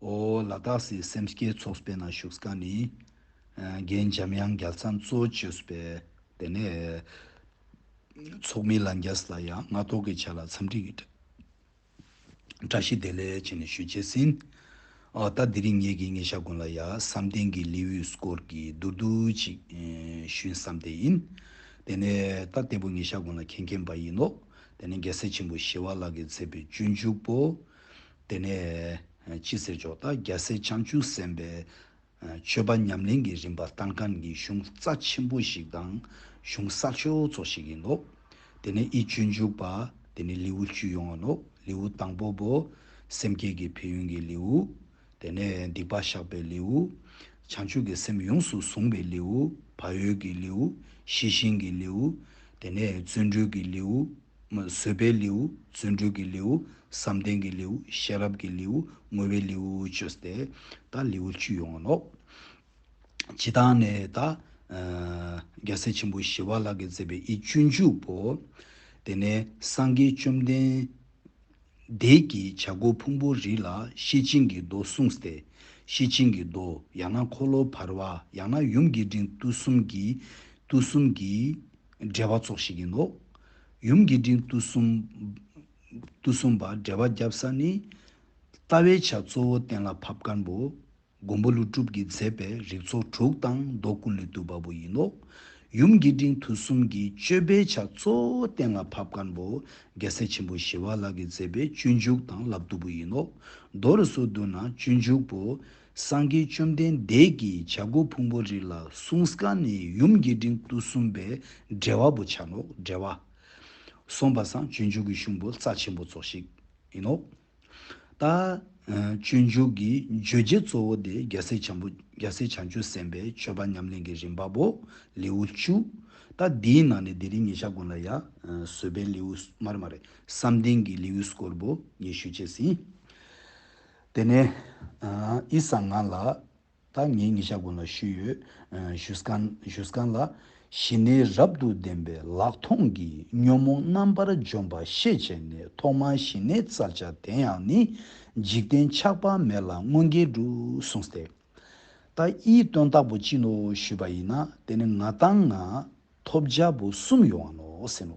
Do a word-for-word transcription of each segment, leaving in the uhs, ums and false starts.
ཨོ་ལ་དྭགས་སི་སེམས་བསྐྱེད་ཚོགས་པའི་ནང་བཞུགས་མཁན་ནི། ཨ་རྒན་འཇམ་དབྱངས་རྒྱལ་མཚན་གཙོ་བྱས་པའི་དེ་ནས་ཚོགས་མི་ལྷན་རྒྱས་ལ་ཡང་སྔ་ཐོག་གི་ཆ་ལ་འཚམས་འདྲི་གི་བཀྲ་ཤིས་བདེ་ལེགས་བྱས་ནས་ཞུ་ཆེད་ཟིན། ཨ་ད་དེ་རིང་ངེད་ཀྱིས་ཉེ་ཞག་གོང་ལ་ཡ་བསམ་གཏན་གྱི་ལེའུའི་སྐོར་གྱི་མདོར་བསྡུས་ཅིག་ཨེ་ཞུས་བསམ་དེ་ཡིན། དེ་ནས་ད་དེ་པོ་ཉེ་ཞག་གོང་ལ་མཁྱེན་མཁྱེན་པ་ཡིན་ནོ། དེ་ནས་རྒྱལ་སྲས་ཆེན་པོ་ཞི་བ་ལྷ་གིས་མཛད་པའི་སྤྱོད་འཇུག་པོ། དེ་ནས་ཅི་ཟེར་ཆོག་ད་རྒྱལ་སྲས་བྱང་ཆུབ་སེམས་དཔའི་སྤྱོད་པ་ཉམས་ལེན་གྱི་རིམ་པ་བསྟན་མཁན་གྱི་གཞུང་རྩ་ཆེན་པོ་ཞིག་དང་གཞུང་གསར་ཤོས་ཚོ་ཞིག་ཡིན་ནོ། དེ་ནས་ཨི་སྤྱོད་འཇུག་པ་དེ་ནས་ལེའུ་བཅུ་ཡོང་བ་ནོ། ལེའུ་དང་པོ་པོ་སེམས་བསྐྱེད་ཀྱི་ཕན་ཡོན་གྱི་ལེའུ། དེ་ནས་སྡིག་པ་བཤགས་པའི་ལེའུ། བྱང་ཆུབ་ཀྱི་སེམས་ཡོངས་སུ་བཟུང་བའི་ལེའུ། བག་ཡོད་ཀྱི་ལེའུ། ཤེས་བཞིན་གྱི་ལེའུ། དེ་ནས་བརྩོན་འགྲུས་ཀྱི་ལེའུ། བཟོད་པའི་ལེའུ། བརྩོན་འགྲུས་ཀྱི་ལེའུ། བསམ་གཏན་གྱི་ལེའུ། ཤེས་རབ་ཀྱི་ལེའུ། བསྔོ་བའི་ལེའུ་བཅོས་ཏེ་ད་ལེའུ་བཅུ་ཡོང་ནོ། སྤྱི་བཏང་ནས་ད་ཨ་རྒྱལ་སྲས་ཆེན་པོ་ཞི་བ་ལྷ་གིས་མཛད་པའི་ཨི་སྤྱོད་འཇུག་པོ། དེ་ནས་སངས་རྒྱས་བཅོམ་ལྡན་འདས་ཀྱིས་བྱ་རྒོད་ཕུང་པོའི་རི་ལ་ཤེར་ཕྱིན་གྱི་མདོ་གསུངས་ཏེ། ཤེར་ཕྱིན་གྱི་མདོ་ཡང་ན་འཁོར་ལོ་བར་པ་ཡང་ན་ཡུམ་དགེ་འདུན་དུས་གསུམ་གྱི་དུས་གསུམ་གྱི་འགྲེལ་པ་ཙོགས་ཤིག་ཡིན་ནོ། ཡུམ་དགེ་འདུན་དུས་གསུམ་དུས་གསུམ་པ་འགྲེལ་པ་བརྒྱབ་ས་ནི། ལྟ་བའི་ཆ་གཙོ་བོ་གཏན་ལ་ཕབ་མཁན་པོ། མགོན་པོ་ཀླུ་སྒྲུབ་ཀྱིས་མཛད་པའི་རིགས་ཚོགས་དྲུག་དང་མདོ་ཀུན་ལས་བཏུས་པ་པོ་ཡིན་ནོ། ཡུམ་དགེ་འདུན་དུས་གསུམ་གྱི་སྤྱོད་པའི་ཆ་གཙོ་བོ་གཏན་ལ་ཕབ་མཁན་པོ་རྒྱལ་སྲས་ཆེན་པོ་ཞི་བ་ལྷ་གིས་མཛད་པའི་སྤྱོད་འཇུག་དང་ལབ་བཏུས་པོ་ཡིན་ནོ། མདོར་སོ་བསྡུ་ན་སྤྱོད་འཇུག་པོ་སངས་རྒྱས་བཅོམ་ལྡན་འདས་ཀྱིས་བྱ་རྒོད་ཕུང་པོའི་རི་ལ་གསུངས་མཁན་ནི་ཡུམ་དགེ་འདུན་དུས་གསུམ་པའི་འགྲེལ་པ་པོ་ཆགས་ནོ། འགྲེལ་པ། སོང་པ་སང་སྤྱོད་འཇུག་གི་གཞུང་པོ་རྩ་ཆེན་པོ་ཙོགས་ཤིག་ཡིན་ནོ། ད་ཨ་སྤྱོད་འཇུག་གི་བརྗོད་བྱ་གཙོ་བོ་དེ་རྒྱལ་སྲས་བྱང་བུ་རྒྱལ་སྲས་བྱང་ཆུབ་སེམས་དཔའི་སྤྱོད་པ་ཉམས་ལེན་གྱི་རིམ་པ་པོ་ལེའུ་བཅུ། ད་འདིའི་ནང་ནས་དེ་རིང་ཉེ་ཞག་གོང་ལ་ཡ་ཨ་བཟོད་པའི་ལེའུ་མར་མ་རེད། བསམ་གཏན་གྱི་ལེའུ་སྐོར་པོ་ངས་ཞུ་ཆེད་ཟིན། དེ་ནས་ཨ་ཨི་ས་ང་ལ། ད་ངས་ཉེ་ཞག་གོང་ལ་ཞུས་ཡོད། ཨ་ཞུས་མཁན་ཞུས་མཁན་ལ། ཞི་གནས་རབ་ཏུ་ལྡན་པའི་ལག་མཐོང་གིས། ཉོན་མོངས་རྣམ་པར་འཇོམས་པ་ཤེས་བྱས་ནས། ཐོག་མར་ཞི་གནས་བཙལ་བྱ་དེ་ཡང་ནི། འཇིག་རྟེན་ཆགས་པ་མེད་ལ་མངོན་དགྱེས་འགྲུབ་གསུངས་ཏེ། ད་ཨིའི་དོན་དག་པོ་ཅི་ནོ་ཞུས་པ་ཡིན་ན་དེ་ནི་ང་དང་ང་ཐོབ་བྱ་པོ་གསུམ་ཡོང་བ་ནོ་ཟེར་ནོ།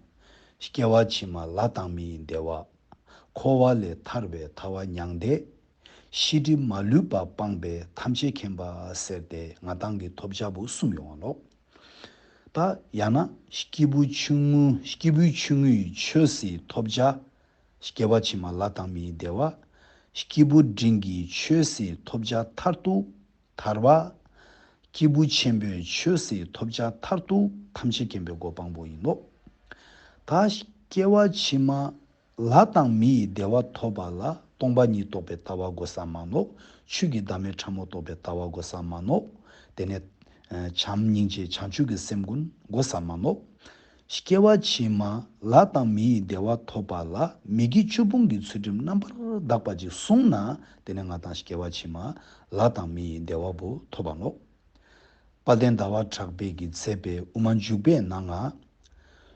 སྐྱེ་བ་ཕྱི་མ་ལྷ་དང་མིའི་བདེ་བ། འཁོར་བ་ལས་ཐར་བའི་ཐར་བ་མྱང་འདས། ཤེས་སྒྲིབ་མ་ལུས་པ་སྤངས་པའི་ཐམས་ཅད་མཁྱེན་པ་ཟེར་ཏེ་ང་དང་གི་ཐོབ་བྱ་པོ་གསུམ་ཡོང་བ་ནོ། ད་ཡང་ན་སྐྱེས་བུ་ཆུང་ངུ་སྐྱེས་བུ་ཆུང་ངུའི་ཆོས་སི་ཐོབ་བྱ། སྐྱེ་བ་ཕྱི་མ་ལྷ་དང་མིའི་བདེ་བ། སྐྱེས་བུ་འབྲིང་གི་ཆོས་སི་ཐོབ་བྱ་མཐར་ཐུག་ཐར་བ། སྐྱེས་བུ་ཆེན་པོའི་ཆོས་སི་ཐོབ་བྱ་མཐར་ཐུག་ཐམས་ཅད་མཁྱེན་པའི་གོ་འཕང་པོ་ཡིན་ནོ། ད་སྐྱེ་བ་ཕྱི་མ་ལྷ་དང་མིའི་བདེ་བ་ཐོབ་པ་ལ་སྟོང་པ་ཉིད་རྟོགས་པའི་ལྟ་བ་དགོས་ས་མ་ནོག་ཆོས་ཀྱི་བདག་མེད་ཕྲ་མོ་རྟོགས་པའི་ལྟ་བ་དགོས་ས་མ་ནོག་དེ་ནས་ཨ་བྱམས་སྙིང་རྗེ་བྱང་ཆུབ་ཀྱི་སེམས་ཀུན་དགོས་ས་མ་ནོག་སྐྱེ་བ་ཕྱི་མ་ལྷ་དང་མིའི་བདེ་བ་ཐོབ་པ་ལ་མི་དགེ་བཅུ་སྤོང་གི་ཚུལ་ཁྲིམས་རྣམ་པར་དག་པ་ཅིག་བསྲུངས་ན་དེ་ནས་ང་དང་སྐྱེ་བ་ཕྱི་མ་ལྷ་དང་མིའི་བདེ་བ་པོ་ཐོབ་པ་ནོག་དཔལ་ལྡན་ཟླ་བ་གྲགས་པས་ཀྱིས་མཛད་པའི་དབུ་མ་འཇུག་པའི་ནང་ང་།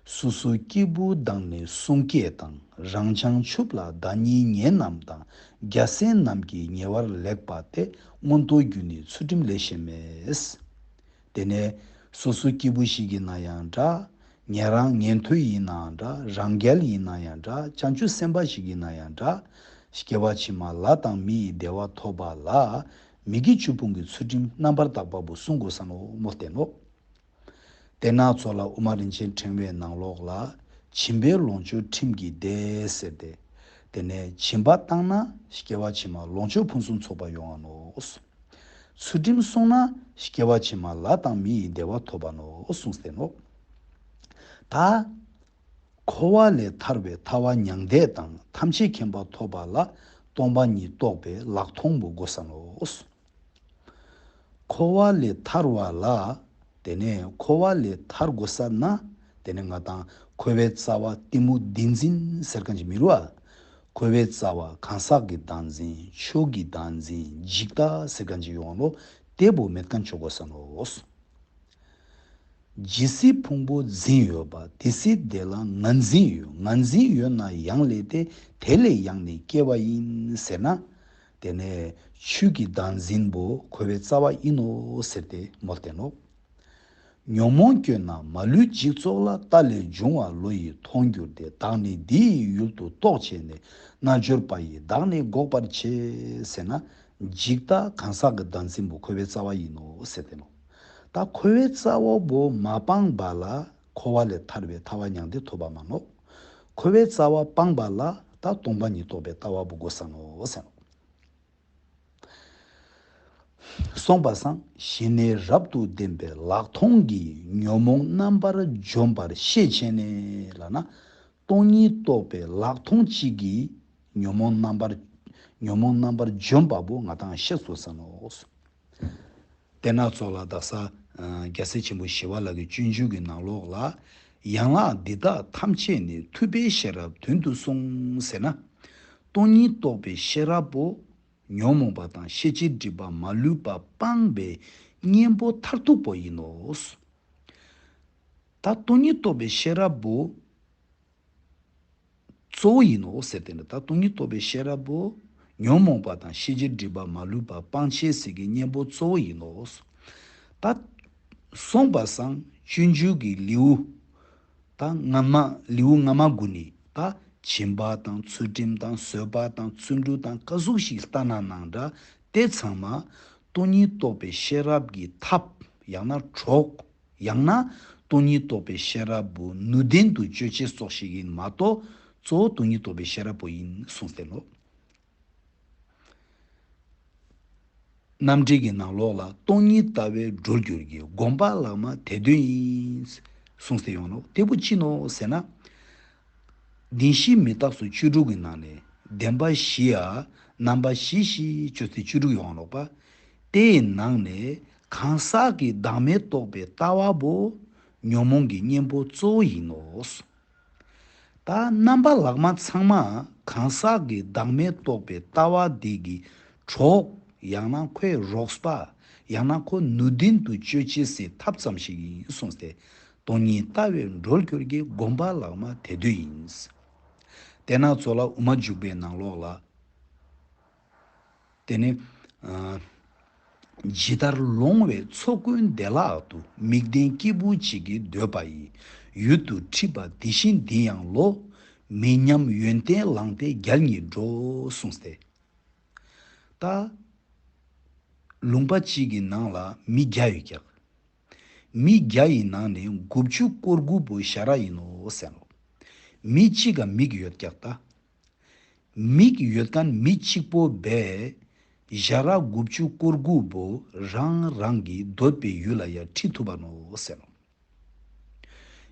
སོ་སོ་སྐྱེས་བུ་དང་ནི་གསུང་སྐད་དང་། རང་བྱང་ཆུབ་ལ་བདག་ཉིད་ཉན་རྣམས་དང་། རྒྱལ་སྲས་རྣམས་ཀྱིས་ཉེ་བར་ལེགས་པ་སྟེ། མངོན་རྟོགས་རྒྱུ་ནི་ཚུལ་ཁྲིམས་ལས་གཞན་མེད། དེ་ནས་སོ་སོ་སྐྱེས་བུ་ཞིག་ཡིན་ན་ཡང་འདྲ། ཉན་རང་ཉན་ཐོས་ཡིན་ནའང་འདྲ། རང་རྒྱལ་ཡིན་ན་ཡང་འདྲ། བྱང་ཆུབ་སེམས་དཔའ་ཞིག་ཡིན་ན་ཡང་འདྲ། སྐྱེ་བ་ཕྱི་མ་ལྷ་དང་མིའི་བདེ་བ་ཐོབ་པ་ལ་མི་དགེ་བཅུ་སྤོང་གི་ཚུལ་ཁྲིམས་རྣམ་པར་དག་པ་པོ་བསྲུང་དགོས་ས་ནོ་མོ་བསྟན་ནོ། དེ་ན་ཚོ་ལ་དབུ་མ་རིན་ཆེན་ཕྲེང་བའི་ནང་ལོགས་ལ། སྦྱིན་པའི་ལོངས་སྤྱོད་ཁྲིམས་ཀྱི་སྡེ་ཟེར་ཏེ། དེ་ནས་སྦྱིན་པ་བཏང་ན་སྐྱེ་བ་ཕྱི་མ་ལོངས་སྤྱོད་ཕུན་སུམ་ཚོགས་པ་ཡོང་བ་ནོ། ཚུལ་ཁྲིམས་བསྲུངས་ན་སྐྱེ་བ་ཕྱི་མ་ལྷ་དང་མིའི་བདེ་བ་ཐོབ་པ་ནོ་གསུངས་ཏེ་ནོ། ད། འཁོར་བ་ལས་ཐར་བའི་ཐར་བ་མྱང་འདས་དང་ཐམས་ཅད་མཁྱེན་པ་ཐོབ་པ་ལ་སྟོང་པ་ཉིད་རྟོགས་པའི་ལག་མཐོང་པོ་དགོས་ས་ནོ། འཁོར་བ་ལས་ཐར་བ་ལ། དེ་ནས་འཁོར་བ་ལས་ཐར་དགོས་ས་ན། དེ་ནས་ང་དང་འཁོར་བའི་རྩ་བ་གཏི་མུག་འདི་འཛིན་ཟེར་མཁན་ཅིག་མི་རུ་བ། འཁོར་བའི་རྩ་བ་གང་ཟག་གི་བདག་འཛིན་ཆོས་ཀྱི་བདག་འཛིན་འཇིག་ལྟ་ཟེར་མཁན་ཅིག་ཡོང་ལོ། དེ་པོ་མེད་མཁན་ཆོག་དགོས་ས་ནོ། ཇི་སྲིད་ཕུང་པོ་འཛིན་ཡོད་པ། དེ་སྲིད་དེ་ལ་ང་འཛིན་ཡོད། ང་འཛིན་ཡོད་ན་ཡང་ལས་ཏེ། དེ་ལས་ཡང་ནི་སྐྱེ་བ་ཡིན་ཟེར་ན། དེ་ནས་ཆོས་ཀྱི་བདག་འཛིན་པོ་འཁོར་བའི་རྩ་བ་ཡིན་ནོ་ཟེར་ཏེ་མོལ་ཏེ་ནོ། ཉོན་མོངས་སྐྱོན་རྣམས་མ་ལུས་འཇིག་ཚོགས་ལ། ལྟ་ལས་བྱུང་བ་བློ་ཡིས་མཐོང་འགྱུར་ཏེ། བདག་ནི་འདི་ཡི་ཡུལ་དུ་རྟོག་བྱས་ནས། རྣལ་འབྱོར་པ་ཡིས་བདག་ནི་འགོག་པར་བྱེད། ཟེར་ན། འཇིག་ལྟ་གང་ཟག་གི་བདག་འཛིན་པོ་འཁོར་བའི་རྩ་བ་ཡིན་ནོ་ཟེར་ཏེ་ནོ། ད་འཁོར་བའི་རྩ་བ་པོ་མ་སྤངས་པ་ལ་འཁོར་བ་ལས་ཐར་བའི་ཐར་པ་མྱང་འདས་ཐོབ་པ་མ་ནོ། འཁོར་བའི་རྩ་བ་སྤངས་པ་ལ་ད་སྟོང་པ་ཉིད་རྟོགས་པའི་ལྟ་བ་པོ་དགོས་ས་ནོ་ཟེར་ནོ། གསུངས་པ་སང་། ཞི་གནས་རབ་ཏུ་ལྡན་པའི་ལག་མཐོང་གིས། ཉོན་མོངས་རྣམ་པར་འཇོམས་པར་ཤེས་བྱས་ནས། ལབ་ན། སྟོང་ཉིད་རྟོགས་པའི་ལག་མཐོང་གཅིག་གིས་ཉོན་མོངས་རྣམ་པར། ཉོན་མོངས་རྣམ་པར་འཇོམས་པ་པོ་ང་དང་ཤེས་སོ་ས་ནོ། དེ་ན་ཚོགས་ལ་དག་ས། རྒྱལ་སྲས་ཆེན་པོ་ཞི་བ་ལྷ་གི་སྤྱོད་འཇུག་གི་ནང་ལོགས་ལ། ཡན་ལག་འདི་དག་ཐམས་ཅད་ནི། ཐུབ་པའི་ཤེས་རབ་དོན་དུ་གསུངས། ཟེར་ན། སྟོང་ཉིད་རྟོགས་པའི་ཤེས་རབ་པོ། ཉོན་མོངས་པ་དང་ཤེས་བྱའི་སྒྲིབ་པ་མ་ལུས་པ་སྤངས་པའི་གཉེན་པོ་མཐར་ཐུག་པོ་ཡིན་ནོ། ད་སྟོང་ཉིད་རྟོགས་པའི་ཤེས་རབ་པོ། གཙོ་བོ་ཡིན་ནོ་ཟེར་ཏེ་ནི། ད་སྟོང་ཉིད་རྟོགས་པའི་ཤེས་རབ་པོ། ཉོན་མོངས་པ་དང་ཤེས་བྱའི་སྒྲིབ་པ་མ་ལུས་པ་སྤང་བྱེད་ཟེར་གྱི་གཉེན་པོ་གཙོ་བོ་ཡིན་ནོ། ད་གསུངས་པ་སང་སྤྱོད་འཇུག་གི་ལེའུ། ད་སྔ་མ་ལེའུ་སྔ་མ་དགུ་ནི་ད་སྦྱིན་པ་དང་ཚུལ་ཁྲིམས་དང་བཟོད་པ་དང་བརྩོན་འགྲུས་དང་ཀ་ཟུག་ཞིག་ལྟ་ན་ནང་འདྲ། དེ་ཚང་མ་སྟོང་ཉིད་རྟོགས་པའི་ཤེས་རབ་ཀྱི་ཐབས། ཡང་ན་གྲོགས། ཡང་ན་སྟོང་ཉིད་རྟོགས་པའི་ཤེས་རབ་པོ་ནུས་ལྡན་དུ་སྤྱོད་བྱེད་སོགས་ཤིག་ཡིན་མ་གཏོགས། གཙོ་བོ་སྟོང་ཉིད་རྟོགས་པའི་ཤེས་རབ་པོ་ཡིན་གསུངས་ཏེ་ནོ། རྣམ་འགྲེལ་གྱི་ནང་ལོགས་ལ། སྟོང་ཉིད་ལྟ་བས་གྲོལ་འགྱུར་གྱི། སྒོམ་པ་ལག་མ་དེ་དོན་ཡིན། གསུངས་ཏེ་ཡོང་ནོ། དེ་པོ་ཅི་ནོ་ཟེར་ན། བདེན་བཞི་མི་རྟག་སོགས་བཅུ་དྲུག་གི་ནང་ནས་བདེན་པ་བཞི་ཡ། རྣམ་པ་བཞི་བཞི་བཅོས་ཏེ་བཅུ་དྲུག་ཡོང་ནོག་པ། དེའི་ནང་ནས་གང་ཟག་གི་བདག་མེད་རྟོགས་པའི་ལྟ་བ་པོ་ཉོན་མོངས་ཀྱི་གཉེན་པོ་གཙོ་བོ་ཡིན་ནོ། ད་རྣམ་པ་ལག་མ་ཚང་མ་གང་ཟག་གི་བདག་མེད་རྟོགས་པའི་ལྟ་བ་འདི་གི་གྲོགས། ཡང་ན་ཁོའི་རོགས་པ། ཡང་ན་ཁོ་ནུས་ལྡན་དུ་སྤྱོད་བྱེད་སའི་ཐབས་ཙམ་ཞིག་ཡིན་གསུངས་ཏེ། སྟོང་ཉིད་ལྟ་བས་གྲོལ་འགྱུར་གྱི། སྒོམ་པ་ལག་མ་དེ་དོན་ཡིན། དེ་ན་ཚོགས་ལ་དབུ་མ་འཇུག་པའི་ནང་ལོགས་ལ། དེ་ནི། ཇི་ལྟར་ལོང་བའི་ཚོགས་ཀུན་བདེ་བླག་ཏུ། དམིགས་ལྡན་སྐྱེས་བུ་གཅིག་གིས་འདོད་པ་ཡི། ཡུལ་དུ་ཁྲིད་པ་དེ་བཞིན་འདི་ཡང་བློ། མི་མཉམ་ཡོན་ཏན་བླངས་ཏེ་རྒྱལ་གཉིས་འགྲོ། གསུངས་ཏེ། ད། ལུང་པ་གཅིག་གི་ནང་ལ་མི་བརྒྱ་ཡོད་ཀྱག་མི་བརྒྱ་ཡི་ནང་ནས་དགུ་བཅུ་གོ་དགུ་པོ་ཞ་ར་ཡིན་ནོ་ཟེར་ནོ། མི་གཅིག་ག་མིག་ཡོད་ཀྱག་ད། མིག་ཡོད་མཁན་མི་གཅིག་པོ་བས་ཞ་ར་དགུ་བཅུ་གོ་དགུ་པོ་རང་རང་གི་འདོད་པའི་ཡུལ་ལ་ཡ་ཁྲིད་ཐུབ་པ་ནོ་ཟེར་ནོ།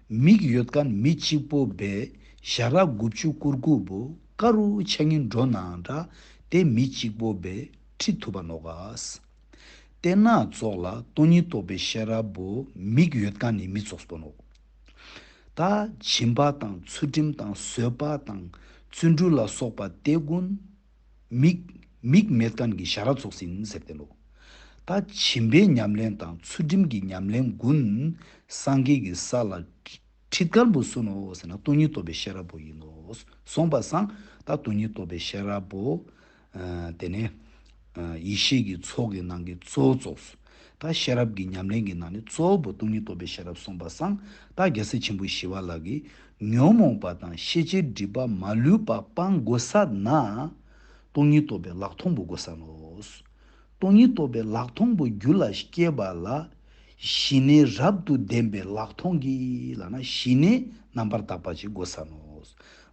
མིག་ཡོད་མཁན་མི་གཅིག་པོ་བས་ཞ་ར་དགུ་བཅུ་གོ་དགུ་པོ་ག་རུ་ཆ་ངན་འགྲོ་ནའང་འདྲ། དེ་མི་གཅིག་པོ་བས་ཁྲིད་ཐུབ་པ་ནོ་ག། དེ་ན་ཚོགས་ལ་སྟོང་ཉིད་རྟོགས་པའི་ཤེས་རབ་པོ་མིག་ཡོད་མཁན་ནི་མི་ཚོགས་པོ་ནོ། ད་སྦྱིན་པ་དང་ཚུལ་ཁྲིམས་དང་བཟོད་པ་དང་བརྩོན་འགྲུས་ལ་སོགས་པ་དེ་ཀུན་མིག་མིག་མེད་མཁན་གྱི་ཞ་ར་ཚོགས་ཟིན་ཟེར་ཏེ་ལོ། ད་སྦྱིན་པའི་ཉམས་ལེན་དང་ཚུལ་ཁྲིམས་ཀྱི་ཉམས་ལེན་ཀུན་སངས་རྒྱས་ཀྱི་ས་ལ་ཁྲིད་མཁན་པོ་སུ་ནོ་ཟེར་ན་སྟོང་ཉིད་རྟོགས་པའི་ཤེས་རབ་པོ་ཡིན་ནོ། གསུངས་པ་སང་ད་སྟོང་ཉིད་རྟོགས་པའི་ཤེས་རབ་པོ། ཨ་དེ་ནས་ཨ་ཡེ་ཤེས་ཀྱི་ཚོགས་ཀྱི་ནང་གི་གཙོ་བོ་ཚོགས། ད་ཤེས་རབ་ཀྱི་ཉམས་ལེན་གྱི་ནང་ནས་གཙོ་བོ་སྟོང་ཉིད་རྟོགས་པའི་ཤེས་རབ་གསུངས་པ་སང་ད་རྒྱལ་སྲས་ཆེན་པོ་ཞི་བ་ལྷ་གིས་ཉོན་མོངས་པ་དང་ཤེས་བྱའི་སྒྲིབ་པ་མ་ལུས་པ་སྤང་དགོས་ས་ན། སྟོང་ཉིད་རྟོགས་པའི་ལག་མཐོང་པོ་དགོས་ས་ནོ། སྟོང་ཉིད་རྟོགས་པའི་ལག་མཐོང་པོ་རྒྱུད་ལ་སྐྱེས་པ་ལ། ཞི་གནས་རབ་ཏུ་ལྡན་པའི་ལག་མཐོང་གིས་ལབ་ན་ཞི་གནས་རྣམ་པར་དག་པ་ཅིག་དགོས་ས་ནོ།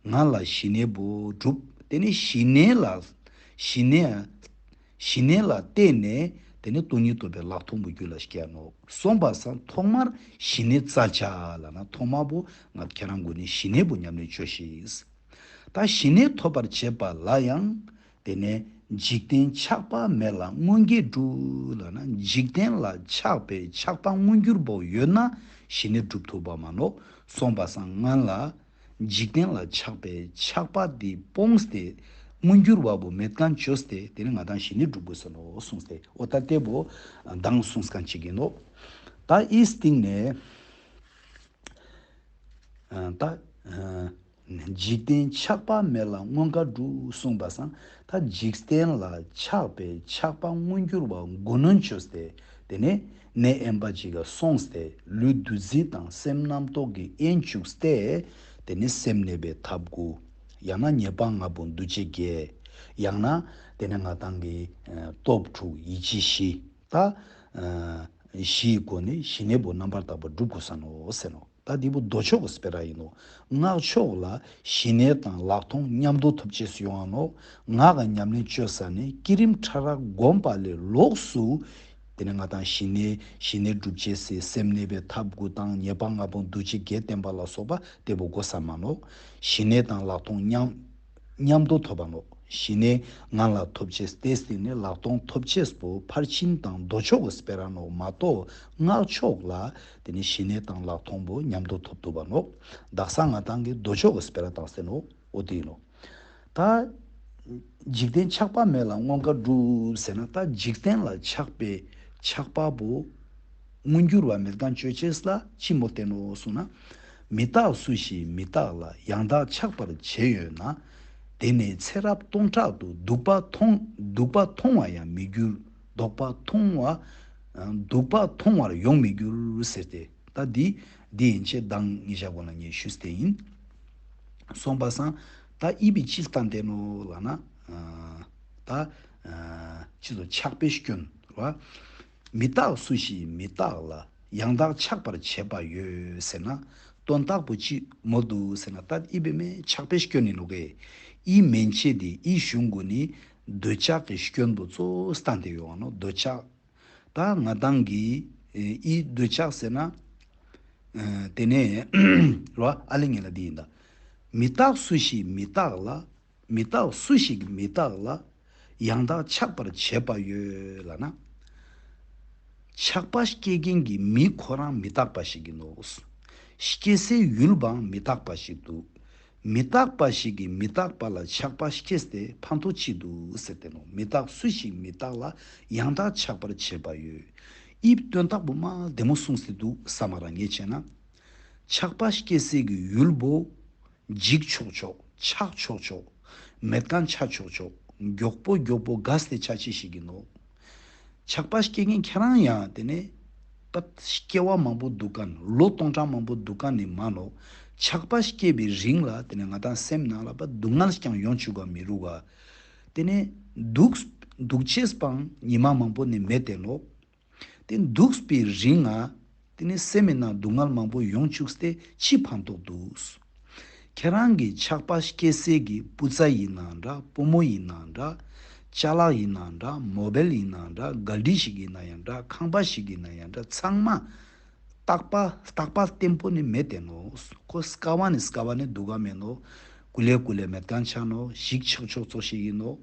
ང་ལ་ཞི་གནས་པོ་གྲུབ། དེ་ནས་ཞི་གནས་ལ། ཞི་གནས། ཞི་གནས་ལ་བརྟེན་ནས་དེ་ནས་སྟོང་ཉིད་རྟོགས་པའི་ལག་མཐོང་པོ་རྒྱུད་ལ་སྐྱེ་ནོ། གསུངས་པ་སང་ཐོག་མར་ཞི་གནས་བཙལ་བྱ་ལབ་ན་ཐོག་མ་པོ་ང་ཁྱེད་རང་ཀུན་ནས་ཞི་གནས་པོ་ཉམས་ལེན་བྱོས་ཤིག་ད་ཞི་གནས་ཐོབ་པར་བྱེད་པ་ལ་ཡང་། དེ་ནས་འཇིག་རྟེན་ཆགས་པ་མེད་ལ་མངོན་གྱུར་འགྲུབ་ལབ་ན་འཇིག་རྟེན་ལ་ཆགས་པའི་ཆགས་པ་མངོན་གྱུར་པོ་ཡོད་ན་ཞི་གནས་འགྲུབ་ཐུབ་པ་མ་ནོ། གསུངས་པ་སང་སྔོན་ལ་འཇིག་རྟེན་ལ་ཆགས་པའི་ཆགས་པ་འདི་སྤོངས་ཏེ་མངོན་གྱུར་བ་པོ་མེད་མཁན་བཅོས་ཏེ་དེ་ནས་ང་དང་ཞི་གནས་འགྲུབ་དགོས་ས་ནོ་གསུངས་ཏེ་འོ་ད་ལྟའི་བོ་མདང་གསུངས་མཁན་ཅིག་ཡིན་ནོ། ད་ཨི་སྟེང་ནས་ད། འཇིག་རྟེན་ཆགས་པ་མེད་ལ་མངོན་དགའ་འགྲུབ་གསུངས་པ་སང་། ད་འཇིག་རྟེན་ལ་ཆགས་པའི་ཆགས་པ་མངོན་གྱུར་བ་མགོ་གནོན་བཅོས་ཏེ། དེ་ནས་གནས་དབེན་པ་ཅིག་ག་སོང་སྟེ་ལུས་བདུད་རྩི་དང་སེམས་རྣམ་རྟོག་གིས་དབེན་བཅུག་སྟེ། དེ་ནས་སེམས་གནས་པའི་ཐབས་དགུ། ཡང་ན་ཉེས་པ་ལྔ་པོ་འདུ་བྱེད་བརྒྱད། ཡང་ན་དེ་ནས་ང་ཏང་གི་ཨ་སྟོབས་དྲུག་ཡིད་བྱེད་བཞི། ད་ཨ་བཞིའི་སྒོ་ནས་ཞི་གནས་པོ་རྣམ་པར་དག་པ་སྒྲུབ་དགོས་ས་ནོག་ཟེར་ནོག། ད་འདི་པོ་མདོ་ཕྱོགས་ཀྱི་སྤེ་ར་ཡིན་ནོག། སྔགས་ཕྱོགས་ལ་ཞི་གནས་དང་ལྷག་མཐོང་མཉམ་དུ་ཐོབ་ཅེས་སུ་ཡོང་བ་ནོག། ངག་གི་ཉམས་ལེན་བཅོས་ས་ནི་བསྐྱེད་རིམ་ཕྲ་རགས་བསྒོམས་པ་ལས་ལོགས་སུ། དེ་ནས་ང་ཏང་ཞི་གནས་ཞི་གནས་སྒྲུབ་ཅེས་སི་སེམས་གནས་པའི་ཐབས་དགུ་དང་ཉེས་པ་ལྔ་པོ་འདུ་བྱེད་བརྒྱད་བསྟེན་པ་ལ་སོགས་པ་དེ་པོ་དགོས་ས་མ་ནོག། ཞི་གནས་དང་ལྷག་མཐོང་མཉམ་མཉམ་དུ་ཐོབ་པ་ནོག། ཞི་གནས་ངང་ལ་ཐོབ་ཅེས་ཏེ་སྟེང་ནས་ལྷག་མཐོང་ཐོབ་ཅེས་པོ་ཕར་ཕྱིན་དང་མདོ་ཕྱོགས་ཀྱི་སྤེ་ར་ནོག་མ་གཏོགས། སྔགས་ཕྱོགས་ལ་དེ་ནས་ཞི་གནས་དང་ལྷག་མཐོང་པོ་མཉམ་དུ་ཐོབ་ཐུབ་པ་ནོག། དག་ས་ང་ཏང་གི་མདོ་ཕྱོགས་ཀྱི་སྤེ་ར་དང་ཟེར་ནོག། འོ་དེ་ཡིན་ནོག། ད་འཇིག་རྟེན་ཆགས་པ་མེད་ལ་མངོན་དགའ་སྒྲུབ་ཟེར་ན། ད་འཇིག་རྟེན་ལ་ཆགས་པའི་ཆགས་པ་པོ་མངོན་གྱུར་བ་མེད་མཁན་བཅོ་ཅེས་ལ་ཅི་མོ་བསྟན་ནོ་གསུངས་ན། མི་རྟག་སུ་ཞིག་མི་རྟག་ལ། ཡང་དག་ཆགས་པར་བྱེད་ཡོད་ན། དེ་ནི་ཚེ་རབས་སྟོང་ཕྲག་ཏུ། སྡུག་པ་མཐོང་སྡུག་པ་མཐོང་བ་ཡང་མི་འགྱུར། སྡུག་པ་མཐོང་བ་སྡུག་པ་མཐོང་བར་ཡོང་མི་འགྱུར་ཟེར་ཏེ། ད་འདི་འདི་ཡན་ཆད་ཟླ་ཉིན་ཞག་གོང་ལ་ངས་ཞུས་ཏེ་ཡིན། སོང་པ་སང་། ད་ཨི་བི་ཅི་སྟན་ཏེ་ནོ་ལ་ན། ད་ཅི་ཚོ་ཆགས་པའི་སྐྱོན་ར། མི་རྟག་སུ་ཞིག་མི་རྟག་ལ། ཡང་དག་ཆགས་པར་བྱེད་པ་ཡོད་ཟེར་ན། དོན་དག་པོ་ཅི་མོ་འདུག་ཟེར་ན། ད་ཨི་བི་མེ་ཆགས་པའི་སྐྱོན་ནི་ནོ་གེ། ཨི་མན་ཆད་དེ་ཨི་གཞུང་གུ་ནི་འདོད་ཆགས་ཀྱི་སྐྱོན་པོ་གཙོ་སྟན་ཏེ་ཡོང་ནོ། འདོད་ཆགས། ད་ང་ཏང་གི་ཨི་འདོད་ཆགས་ཟེར་ན། དེ་ནས་ར་ཨ་ལི་ངེ་ལ་འདི་ཡིན་ད། མི་རྟག་སུ་ཞིག་མི་རྟག་ལ། མི་རྟག་སུ་ཞིག་མི་རྟག་ལ། ཡང་དག་ཆགས་པར་བྱེད་པ་ཡོད་ལ་ན། ཆགས་པ་སྐྱེ་མཁན་གྱི་མི་ཁོ་རང་མི་རྟག་པ་ཞིག་ཡིན་ནོ། སྐྱེ་སའི་ཡུལ་བའང་མི་རྟག་པ་ཞིག་འདུག། མི་རྟག་པ་ཞིག་གིས་མི་རྟག་པ་ལ་ཆགས་པ་སྐྱེས་ཏེ་ཕན་ཐོགས་ཅི་འདུག་ཟེར་ཏེ་ནོ། མི་རྟག་སུ་ཞིག་མི་རྟག་ལ། ཡང་དག་ཆགས་པར་བྱེད་པ་ཡོད། ཨིབ་དོན་དག་པོ་མ་བདེ་མོ་གསུངས་སེ་འདུག་ས་མ་རང་ངས་བྱས་ན། ཆགས་པ་སྐྱེ་སའི་གི་ཡུལ་པོ། འཇིག་ཆོག་ཆོག་ཆགས་ཆོག་ཆོག་མེད་མཁན་ཆ་ཆོག་ཆོག་མགྱོགས་པོ་མགྱོགས་པོ་དགའ་སྟེ་ཆ་ཆེ་ཞིག་ཡིན་ནོ། ཆགས་པ་སྐྱེ་མཁན་ཁྱེད་རང་ཡང་དེ་ནས་པ་སྐྱེ་བ་མང་པོ་འདུག་ག་ལོ་སྟོང་ཕྲག་མང་པོ་འདུག་ག་ནི་མ་ནོ། ཆགས་པ་སྐྱེ་བའི་རིང་ལ་དེ་ནས་ང་ཏང་སེམས་ནང་ལ་པ་སྡུག་བསྔལ་ཀྱང་ཡོང་བཅུག་ག་མི་རུག་ག། དེ་ནས་འདུག་འདུག་ཅེས་པའང་ཉི་མ་མང་པོ་ནི་མེད་དེ་ནོ། དེ་འདུག་པའི་རིང་ང་དེ་ནི་སེམས་ནང་སྡུག་བསྔལ་མང་པོ་ཡོང་བཅུག་སྟེ་ཅི་ཕན་ཐོགས་འདུག། ཁྱེད་རང་གི་ཆགས་པ་སྐྱེ་སའི་གི་སྤུ་ཙ་ཡིན་ན་འདྲ། སྤོ་མོ་ཡིན་ན་འདྲ། ཅ་ལག་ཡིན་ན་འདྲ། མོ་བེལ་ཡིན་ན་འདྲ། གལ་སྲིད་ཞིག་ཡིན་ན་ཡང་འདྲ། ཁང་པ་ཞིག་ཡིན་ན་ཡང་འདྲ། ཚང་མ་རྟག་པ་རྟག་པ་བརྟན་པོ་ནི་མེད་དེ་ནོ། ཁོ་སྐ་བ་ནི་སྐ་བ་ནི་འདུག་ག་མེད་ནོ། ཀུ་ལེ་ཀུ་ལེ་མེད་མཁན་ཆ་ནོ། ཞིག་ཆག་ཆོག་ཚོགས་ཤིག་ཡིན་ནོ།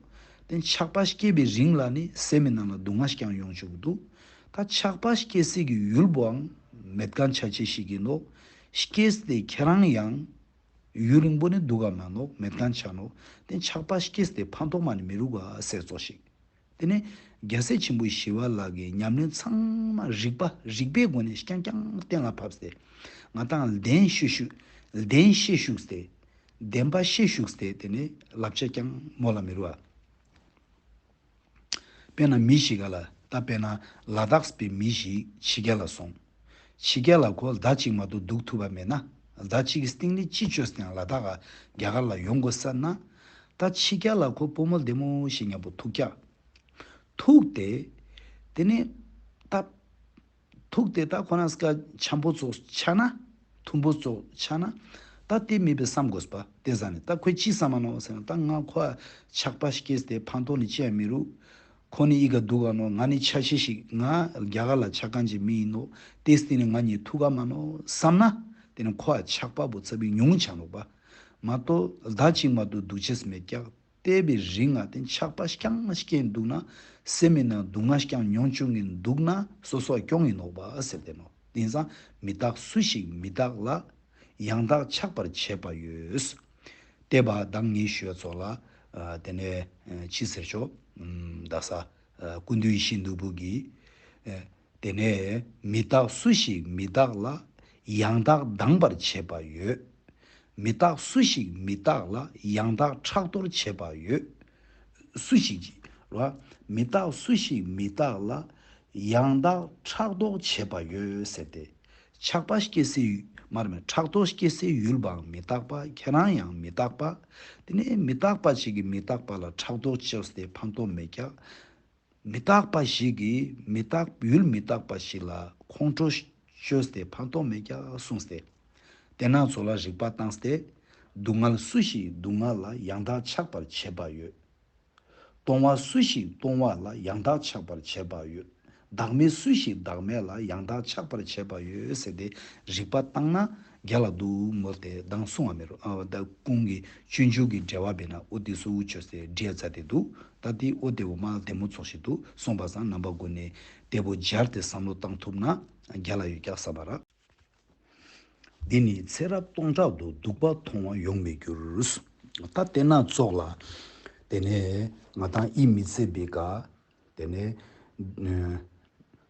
དེ་ཆགས་པ་སྐྱེ་བའི་རིང་ལ་ནི་སེམས་ནང་ལ་སྡུག་བསྔལ་ཀྱང་ཡོང་བཅུག་འདུག། ད་ཆགས་པ་སྐྱེ་སའི་གི་ཡུལ་པོའང་མེད་མཁན་ཆ་ཆེ་ཞིག་ཡིན་ནོ། སྐྱེས་ཏེ་ཁྱེད་རང་ཡང་ཡུན་རིང་པོ་ནི་འདུག་ག་མ་ནོ། མེད་མཁན་ཆ་ནོ། དེ་ཆགས་པ་སྐྱེས་ཏེ་ཕན་ཐོགས་མ་ནི་མི་རུག་ག་ཟེར་ཚོགས་ཤིག། དེ་ནས་རྒྱལ་སྲས་ཆེན་པོ་ཞི་བ་ལྷ་གིས་ཉམས་ལེན་ཚང་མ་རིག་པ་རིག་པའི་སྒོ་ནས་རྐྱང་རྐྱང་གཏན་ལ་ཕབ་སྟེ། ང་ཏང་ལྡན་ཤེས་ཤུགས་ལྡན་ཤེས་ཤུགས་ཏེ། ལྡན་པ་ཤེས་ཤུགས་ཏེ་དེ་ནས་བསླབ་བྱ་རྐྱང་མོ་ལ་མི་རུ་བ། དཔེར་ན་མི་ཞིག་ག་ལ་ད་དཔེར་ན་ལ་དྭགས་པའི་མི་ཞིག་ཕྱི་རྒྱལ་ལ་སོང་། ཕྱི་རྒྱལ་ལ་ཁོ་ཟླ་གཅིག་མ་གཏོགས་འདུག་ཐུབ་པ་མེད་ན། ཟླ་གཅིག་གི་སྟེང་ནས་ཅི་བཅོས་ཏེ་ཡང་ལ་དྭགས་རྒྱ་གར་ལ་ཡོང་དགོས་ས་ན། ད་ཕྱི་རྒྱལ་ལ་ཁོ་སྤོ་མོ་བདེ་མོ་ཞིག་མཉམ་པོ་ཐུག་ཀྱག། ཐུག་སྟེ། དེ་ནས་ད། ཐུག་སྟེ་ད་ཁོ་རང་སྐད་འཆམ་པོ་ཙོགས་ཆགས་ན། མཐུན་པོ་ཙོགས་ཆགས་ན། ད་དེ་མེད་པའི་བསམ་དགོས་པ་དེ་ཟ་ནས་ད་ཁོས་ཅི་བསམ་མ་ནོ་ཟེར་ན། ད་ང་ཁོ་ཆགས་པ་སྐྱེས་ཏེ་ཕན་ཐོགས་ནི་ཅི་ཡང་མི་རུག། ཁོ་ནི་ཨི་ག་འདུག་ག་ནོ། ང་ནི་ཆ་ཤས་ཤིག་ང་རྒྱ་གར་ལ་ཆ་མཁན་གྱི་མི་ཡིན་ནོ། དེ་སྟེང་ནས་ང་གཉིས་ཐུག་ག་མ་ནོ་བསམ་ན། དེ་ནི་ཁོ་ཆགས་པ་པོ་ཚ་བའི་ཉུང་ཆགས་ནོ་པ། མ་གཏོགས་ཟླ་གཅིག་མ་གཏོགས་འདུག་ཅེས་མེད་ཀྱག། བལྟས་པའི་རིང་ང་དེ་ཆགས་པ་རྐྱང་སྐྱེས་འདུག་ན། སེམས་མི་ནང་སྡུག་བསྔལ་རྐྱང་མྱོང་བཅུག་གིན་འདུག་ན་སོ་སོ་སྐྱོང་ཡིན་ནོག་པ་ཟེར་ཏེ་ནོ། དེང་སང་མི་རྟག་སུ་ཞིག་མི་རྟག་ལ། ཡང་དག་ཆགས་པར་བྱེད་པ་ཡོད། བལྟས་པ་དང་ངས་ཞུ་བ་ཚོ་ལ། ཨ་དེ་ནས་ཨ་ཅི་ཟེར་ཆོག། ཨམ་ད་ས་ཨ་ཀུན་འདུས་ཡེ་ཤེས་ནོར་བུ་གིས། ཨ་དེ་ནས་མི་རྟག་སུ་ཞིག་མི་རྟག་ལ། ཡང་དག་སྡང་བར་བྱེད་པ་ཡོད། མི་རྟག་སུ་ཞིག་མི་རྟག་ལ། ཡང་དག་ཕྲག་དོག་བྱེད་པ་ཡོད། སུ་ཞིག་རེད་བ། མི་རྟག་སུ་ཞིག་མི་རྟག་ལ། ཡང་དག་ཕྲག་དོག་བྱེད་པ་ཡོད་ཟེར་ཏེ། ཆགས་པ་སྐྱེ་སའི་ཡུལ་མ་རེད། ཕྲག་དོག་སྐྱེ་སའི་ཡུལ་བའང་མི་རྟག་པ། ཁྱེད་རང་ཡང་མི་རྟག་པ། དེ་ནས་མི་རྟག་པ་ཞིག་གིས་མི་རྟག་པ་ལ་ཕྲག་དོག་བཅོས་ཏེ་ཕན་ཐོགས་མེད་ཀྱག་མི་རྟག་པ་ཞིག་གིས་མི་རྟག་ཡུལ་མི་རྟག་པ་ཞིག་ལ་ཁོང་ཁྲོ་བཅོས་ཏེ་ཕན་ཐོགས་མེད་ཀྱག་གསུངས་ཏེ། དེ་ན་ཚོ་ལ་རིག་པ་བཏང་སྟེ། སྡུག་བསྔལ་སུ་ཞིག་སྡུག་བསྔལ་ལ། ཡང་དག་ཆགས་པར་བྱེད་པ་ཡོད། སྟོང་བ་སུ་ཞིག་སྟོང་བ་ལ། ཡང་དག་ཆགས་པར་བྱེད་པ་ཡོད། བདག་མེད་སུ་ཞིག་བདག་མེད་ལ། ཡང་དག་ཆགས་པར་བྱེད་པ་ཡོད་ཟེར་ཏེ། རིག་པ་བཏང་ན་རྒྱལ་ལ་འདུག་མོལ་ཏེ་གདངས་གསུང་བ་མེད་རུ། ཨ་ད་ཀུན་གྱི་སྤྱོད་འཇུག་གི་འགྲེལ་བ་བས་ན་ཨོ་དེ་སུ་བཅོས་ཏེ་འགྲེལ་མཛད་དེ་འདུག་ད་དེ་ཨོ་དེ་བོ་མ་བདེ་མོ་ཚོགས་ཤིག་འདུག་གསུངས་པ་སང་རྣམ་པ་ཀུན་ནས་དེ་བོ་སྦྱར་ཏེ་བསམ་བློ་བཏང་ཐུབ་ན་རྒྱལ་ལ་ཡོད་ཀྱག་བསམ་པ་ར། འདི་ནི་ཚེ་རབས་སྟོང་ཕྲག་ཏུ། སྡུག་པ་མཐོང་བ་ཡོང་མི་འགྱུར། ད་དེ་ན་ཚོགས་ལ། དེ་ནས་ང་དང་ཡིད་མི་ཚིམ་པའི་སྐབས། དེ་ནས་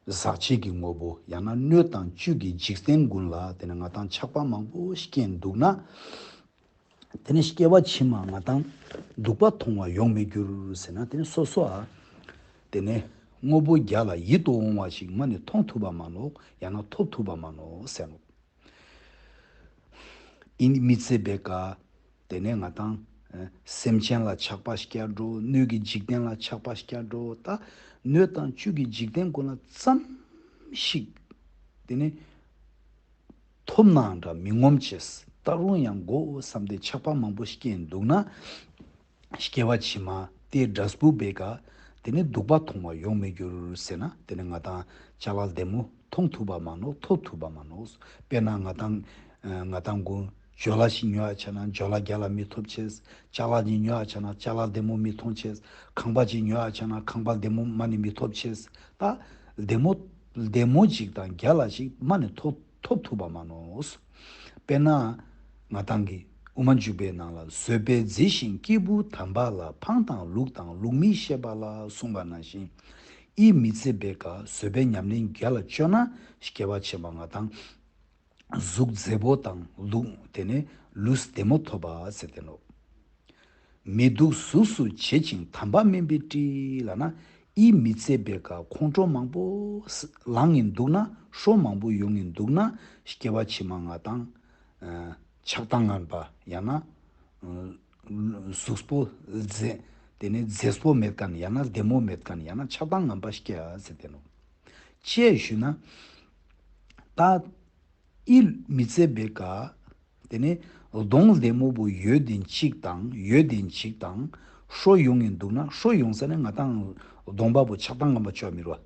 ཟག་བཅས་ཀྱི་དངོས་པོ་ཡང་ན་སྣོད་དང་བཅུད་ཀྱི་འཇིག་རྟེན་ཀུན་ལ་དེ་ནས་ང་དང་ཆགས་པ་མང་པོ་སྐྱེས་འདུག་ན། དེ་ནས་སྐྱེ་བ་ཕྱི་མ་ང་དང་སྡུག་པ་མཐོང་བ་ཡོང་མི་འགྱུར་ཟེར་ན། དེ་ནས་སོ་སོ་ཨ། དེ་ནས་དངོས་པོ་རྒྱལ་ལ་ཡིད་དུ་འོང་བ་ཞིག་མ་ནི་མཐོང་ཐུབ་པ་མ་ནོག་ཡང་ན་ཐོབ་ཐུབ་པ་མ་ནོག་ཟེར་ནོག་ཡིད་མི་ཚིམ་པའི་སྐབས། དེ་ནས་ང་དང་ཨ་སེམས་ཅན་ལ་ཆགས་པ་སྐྱེ་འགྲོ། སྣོད་ཀྱི་འཇིག་རྟེན་ལ་ཆགས་པ་སྐྱེ་འགྲོ། ད་སྣོད་དང་བཅུད་ཀྱི་འཇིག་རྟེན་ཀུན་ལ་ཙམ་ཞིག་དེ་ནས་ཐོབ་ནའང་འདྲ་མི་ངོམས་བྱས། ད་རུང་ཡང་དགོས་བསམ་སྟེ་ཆགས་པ་མང་པོ་སྐྱེས་འདུག་ན། སྐྱེ་བ་ཕྱི་མ་དེ་འབྲས་བུ་བའི་སྐབས། དེ་ནི་སྡུག་པ་མཐོང་བ་ཡོང་མི་འགྱུར་ཟེར་ན། དེ་ནི་ང་དང་ཅ་ལག་བདེ་མོ་མཐོང་ཐུབ་པ་མ་ནོག་ཐོབ་ཐུབ་པ་མ་ནོག་དཔེར་ན་ང་དང་ང་དང་ཀུན་ཇོ་ལ་ཞིག་ཉོ་ཡ་ཆ་ན་ཇོ་ལ་རྒྱལ་ལ་མི་ཐོབ་ཅེས། ཅ་ལག་ཅིག་ཉོ་ཡ་ཆ་ན་ཅ་ལག་བདེ་མོ་མི་མཐོང་ཅེས། ཁང་པ་ཅིག་ཉོ་ཡ་ཆ་ན་ཁང་པ་བདེ་མོ་མ་ནི་མི་ཐོབ་ཅེས། ད་བདེ་མོ་བདེ་མོ་ཅིག་དང་རྒྱལ་ལ་ཞིག་མ་ནི་ཐོབ་ཐོབ་ཐུབ་པ་མ་ནོག་དཔེར་ན། ང་དང་གི་དབུ་མ་འཇུག་པའི་ནང་ལ། བཟོད་པས་མཛེས་ཤིང་སྐྱེས་བུ་དམ་པ་ལ། ཕངས་དང་ལུགས་དང་ལུགས་མིན་བཤད་པ་ལ་གསུངས་པ་ནང་བཞིན། ཡིད་མི་ཚིམ་པའི་སྐབས་བཟོད་པའི་ཉམས་ལེན་རྒྱལ་ལ་བཅོས་ན། སྐྱེ་བ་ཕྱི་མ་ང་དང་གཟུགས་མཛེས་པོ་དང་ལུགས་དེ་ནས་ལུས་བདེ་མོ་ཐོབ་པ་ཟེར་དེ་ནོག་མི་སྡུག་གཟུགས་སུ་བྱེད་ཅིང་དམ་པ་དམན་པའི་སྤྲིན་ལབ་ན། ཡིད་མི་ཚིམ་པའི་སྐབས་ཁོང་ཁྲོ་མང་པོ་ལངས་ཡིན་འདུག་ན། ཧྲོ་མང་པོ་ཡོང་ཡིན་འདུག་ན། སྐྱེ་བ་ཕྱི་མ་ང་དང་ཆགས་སྡང་ངན་པ་ཡང་ན་གཟུགས་པོ་མཛེས། དེ་ནས་མཛེས་པོ་མེད་མཁན་ཡང་ན་བདེ་མོ་མེད་མཁན་ཡང་ན་ཆགས་སྡང་ངན་པ་སྐྱེ་ཟེར་དེ་ནོག་ཅེས་ཞུས་ན། ད་ཡིད་མི་ཚིམ་པའི་སྐབས། དེ་ནས་གདོང་བདེ་མོ་བོ་ཡོད་དེ་གཅིག་དང་ཡོད་དེ་གཅིག་དང་ཧྲོ་ཡོང་ཡིན་འདུག་ན། ཧྲོ་ཡོང་ས་ནས་ང་དང་གདོང་པ་བོ་ཆགས་སྡང་ངན་པ་བཅོས་མི་རུང་བ།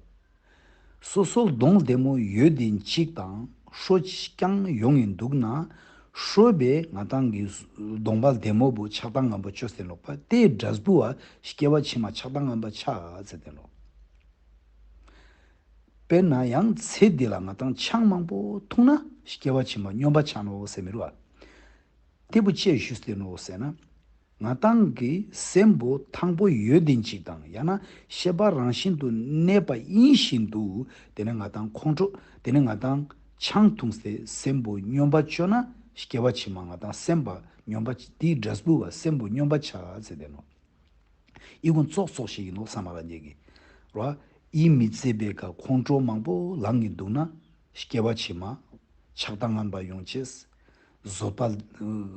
སོ་སོ་གདོང་བདེ་མོ་ཡོད་དེ་གཅིག་དང་ཧྲོ་རྐྱང་ཡོང་ཡིན་འདུག་ན། ཧྲོ་བས་ང་དང་གི་གདོང་པ་བདེ་མོ་བོ་ཆགས་སྡང་ངན་པ་བཅོས་ཟེར་ནོག་པ། དེའི་འབྲས་བུ་བ་སྐྱེ་བ་ཕྱི་མ་ཆགས་སྡང་ངན་པ་ཆགས་ཟེར་དེ་ནོག་དཔེར་ན་ཡང་ཚེ་འདི་ལ་ང་དང་ཆང་མང་པོ་འཐུང་ན་སྐྱེ་བ་ཕྱི་མ་སྨྱོན་པ་ཆགས་ནོག་ཟེར་མི་རུང་བ། དེ་བོ་ཅེས་ཞུས་ཏེ་ནོག་ཟེར་ན། ང་དང་གི་སེམས་པོ་ཐང་པོ་ཡོད་དེ་གཅིག་དང་ཡང་ན་ཤེས་པ་རང་བཞིན་དུ་གནས་པ་ཡིན་བཞིན་དུ། དེ་ནས་ང་དང་ཁོང་ཁྲོ། དེ་ནས་ང་དང་ཆང་འཐུང་སྟེ་སེམས་པོ་སྨྱོན་པ་བཅོས་ན། སྐྱེ་བ་ཕྱི་མ་ང་དང་སེམས་པ་སྨྱོན་པ་དེའི་འབྲས་བུ་བ་སེམས་པོ་སྨྱོན་པ་ཆགས་ཟེར་དེ་ནོག་ཨི་ཀུན་ཙོག་ཙོག་ཞིག་ཡིན་ནོག་བསམ་པ་རང་ཉིད་ཀྱིས་རོ། ཡིད་མི་ཚིམ་པའི་སྐབས་ཁོང་ཁྲོ་མང་པོ་ལངས་ཀྱི་འདུག་ན། སྐྱེ་བ་ཕྱི་མ་ཆགས་སྡང་ངན་པ་ཡོང་ཅེས། བཟོད་པ་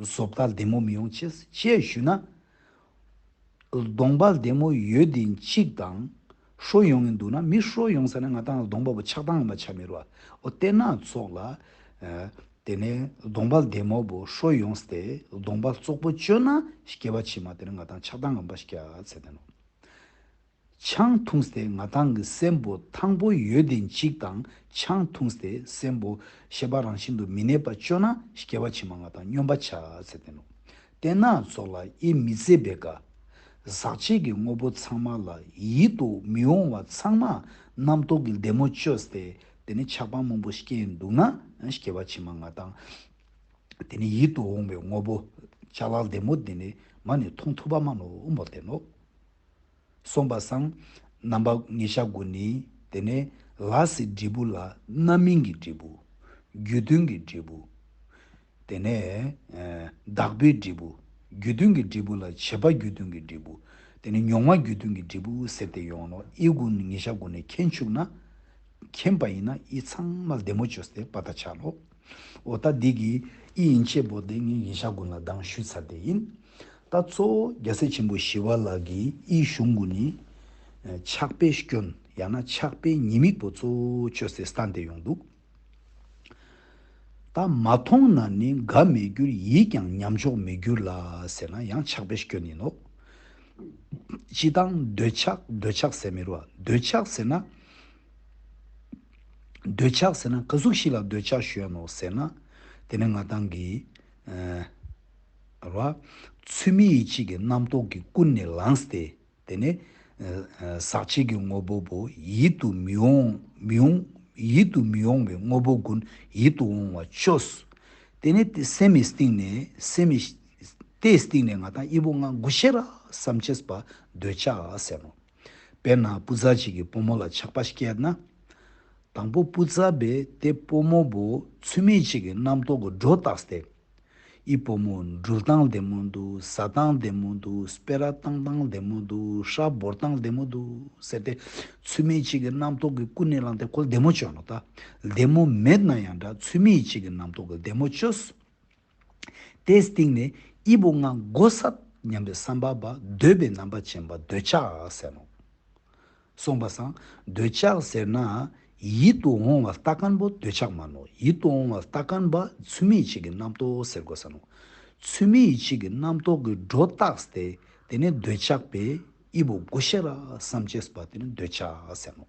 བཟོད་པ་བདེ་མོ་མི་ཡོང་ཅེས་ཅེས་ཞུས་ན། གདོང་པ་བདེ་མོ་ཡོད་དེ་གཅིག་དང་ཧྲོ་ཡོང་གི་འདུག་ན། མི་ཧྲོ་ཡོང་ས་ན་ང་དང་གདོང་པ་བོ་ཆགས་སྡང་ངན་པ་ཆགས་མི་རུང་བ། འོ་དེ་ན་ཚོགས་ལ། དེ་ནས་གདོང་པ་བདེ་མོ་བོ་ཧྲོ་ཡོངས་ཏེ་གདོང་པ་བཙོག་པོ་བཅོས་ན་སྐྱེ་བ་ཕྱི་མ་དེ་ནི་ང་དང་ཆགས་སྡང་ངན་པ་སྐྱེ་ཟེར་དེ་ནོག་ཆང་འཐུངས་ཏེ་ང་དང་གི་སེམས་པོ་ཐང་པོ་ཡོད་དེ་གཅིག་དང་ཆང་འཐུངས་ཏེ་སེམས་པོ་ཤེས་པ་རང་བཞིན་དུ་མི་གནས་པ་བཅོས་ན་སྐྱེ་བ་ཕྱི་མ་ང་དང་སྨྱོན་པ་ཆགས་ཟེར་དེ་ནོག་དེ་ན་ཚོགས་ལ་ཡིད་མི་ཚིམ་པའི་སྐབས། ཟག་བཅས་ཀྱི་དངོས་པོ་ཚང་མ་ལ་ཡིད་དུ་མི་འོང་བ་ཚང་མ་རྣམ་རྟོག་གི་བདེ་མོ་བཅོས་ཏེ། དེ་ནི་ཆགས་པ་མང་པོ་སྐྱེས་འདུག་ན་སྐྱེ་བ་ཕྱི་མ་ང་དང་། དེ་ནི་ཡིད་དུ་འོང་བའི་དངོས་པོ་ཅ་ལག་བདེ་མོ་དེ་ནི་མ་ནི་མཐོང་ཐུབ་པ་མ་ནོག་མོལ་ཏེ་ནོག་གསུངས་པ་སང་རྣམ་པ་ཉེ་ཤ་དགུ་ནི་དེ་ནི་ལས་ཀྱི་འབྲས་བུ་ལ་རྣམ་སྨིན་གྱི་འབྲས་བུ། རྒྱུ་མཐུན་གྱི་འབྲས་བུ། དེ་ནས་ཨ་བདག་པོའི་འབྲས་བུ། རྒྱུ་མཐུན་གྱི་འབྲས་བུ་ལ་བྱེད་པ་རྒྱུ་མཐུན་གྱི་འབྲས་བུ། དེ་ནས་མྱོང་བ་རྒྱུ་མཐུན་གྱི་འབྲས་བུ་ཟེར་ཏེ་ཡོང་ནོ། ཨི་དགུ་ཉིན་ཞག་དགུ་ནས་མཁྱེན་བཅུག་ན། མཁྱེན་པ་ཡིན་ན་ཨི་ཚང་མ་བདེ་མོ་བཅོས་ཏེ་པ་ད་ཆ་ལོ། འོ་ད་འདི་གི་ཨི་ཡིན་ཆེ་བོ་དེ་ངས་ཉིན་ཞག་དགུ་ལ་གདངས་ཞུས་ཚར་དེ་ཡིན། ད་གཙོ་བོ་རྒྱལ་སྲས་ཆེན་པོ་ཞི་བ་ལྷ་གི་ཨི་གཞུང་དགུ་ནི། ཨ་ཆགས་པའི་སྐྱོན་ཡང་ན་ཆགས་པའི་ཉེས་དམིགས་པོ་གཙོ་བོ་བཅོས་ཏེ་བསྟན་ཏེ་ཡོང་འདུག་ད་མ་མཐོང་ན་ནི་དགའ་མི་འགྱུར། ཡིད་ཀྱང་ཉམས་འཇོག་མི་འགྱུར་ལ་ཟེར་ན་ཡང་ཆགས་པའི་སྐྱོན་ཡིན་ནོ། སྤྱི་དང་འདོད་ཆགས། འདོད་ཆགས་ཟེར་མི་རུ་བ། འདོད་ཆགས་ཟེར་ན། འདོད་ཆགས་ཟེར་ན་ག་ཟུག་ཞིག་ལ་འདོད་ཆགས་ཞུ་ཡ་ནོ་ཟེར་ན། དེ་ནི་ང་ཏང་གི་ཨ་ར་ཚུལ་མིན་ཡིད་བྱེད་ཀྱི་རྣམ་རྟོག་གིས་ཀུན་ནས་བསླངས་ཏེ། དེ་ནས་ཨ་ཟག་བཅས་ཀྱི་དངོས་པོ་བོ་ཡིད་དུ་མི་འོང་མི་འོང་། ཡིད་དུ་མི་འོང་བའི་དངོས་པོ་ཀུན་ཡིད་དུ་འོང་བ་བཅོས། དེ་ནས་དེ་སེམས་མི་སྟེང་ནས་སེམས་མི་དེའི་སྟེང་ནས་ང་ཏང་ཨི་བོ་ང་དགོས་ཤེས་ར་བསམ་བྱས་པ་འདོད་ཆགས་ཟེར་ནོ། དཔེར་ན་བུ་ཚ་ཅིག་གིས་བུ་མོ་ལ་ཆགས་པ་སྐྱེས་ན། དང་པོ་བུ་ཚ་བས་དེ་བུ་མོ་བོ་ཚུལ་མིན་ཅིག་གི་རྣམ་རྟོག་གི་སྒྲོ་བཏགས་ཏེ། ཨི་བུ་མོ་འགྲུལ་སྟངས་བདེ་མོ་འདུག་ཟ་སྟངས་བདེ་མོ་འདུག་སྤེ་ར་བཏང་སྟངས་བདེ་མོ་འདུག་ཧྲ་བོར་སྟངས་བདེ་མོ་འདུག་ཟེར་ཏེ། ཚུལ་མིན་ཅིག་གི་རྣམ་རྟོག་གིས་ཀུན་ནས་བསླངས་ཏེ་ཁོ་བདེ་མོ་བཅོས་ནོ་ད། བདེ་མོ་མེད་ན་ཡང་འདྲ་ཚུལ་མིན་ཅིག་གི་རྣམ་རྟོག་གིས་བདེ་མོ་བཅོས། དེའི་སྟེང་ནས་ཨི་བོ་ང་དགོས་ས་སྙམ་པའི་བསམ་པ་བ་འདོད་པའི་རྣམ་པ་ཅན་པ་འདོད་ཆགས་ཟེར་ནོ། སོང་པ་སང་འདོད་ཆགས་ཟེར་ན་ཡིད་དུ་འོང་བ་ལྟ་མཁན་པོ་འདོད་ཆགས་མ་ནོ། ཡིད་དུ་འོང་བ་ལྟ་མཁན་པ་ཚུལ་མིན་ཡིད་བྱེད་ཀྱི་རྣམ་རྟོག་ཟེར་དགོས་ས་ནོ། ཚུལ་མིན་ཡིད་བྱེད་ཀྱི་རྣམ་རྟོག་གི་སྒྲོ་བཏགས་ཏེ་དེ་ནས་འདོད་ཆགས་པས་ཨི་བོ་དགོས་ཤེས་ར་བསམ་བྱས་པ་དེ་ནི་འདོད་ཆགས་ཟེར་ནོ།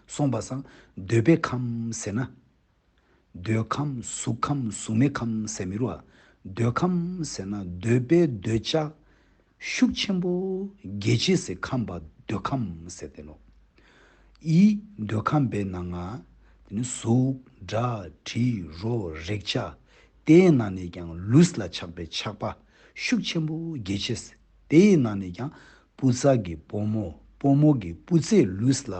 སོང་པ་སང་འདོད་པའི་ཁམས་ཟེར་ན། འདོད་ཁམས་གཟུགས་ཁམས་གཟུགས་མེད་ཁམས་ཟེར་མི་རུ་བ། འདོད་ཁམས་ཟེར་ན་འདོད་པའི་འདོད་ཆགས་ཤུགས་ཆེན་པོ་རྒྱས་བྱེད་སའི་ཁམས་པ་འདོད་ཁམས་ཟེར་ཏེ་ནོ། ཨི་འདོད་ཁམས་པའི་ནང་ང་དེ་ནི་གཟུགས་སྒྲ་དྲི་རོ་རེག་བྱ། དེའི་ནང་ནས་ཀྱང་ལུས་ལ་ཆགས་པའི་ཆགས་པ་ཤུགས་ཆེན་པོ་རྒྱས་བྱེད། དེའི་ནང་ནས་ཀྱང་བུ་ཚ་གི་བུ་མོ། བུ་མོ་གི་བུ་ཚའི་ལུས་ལ་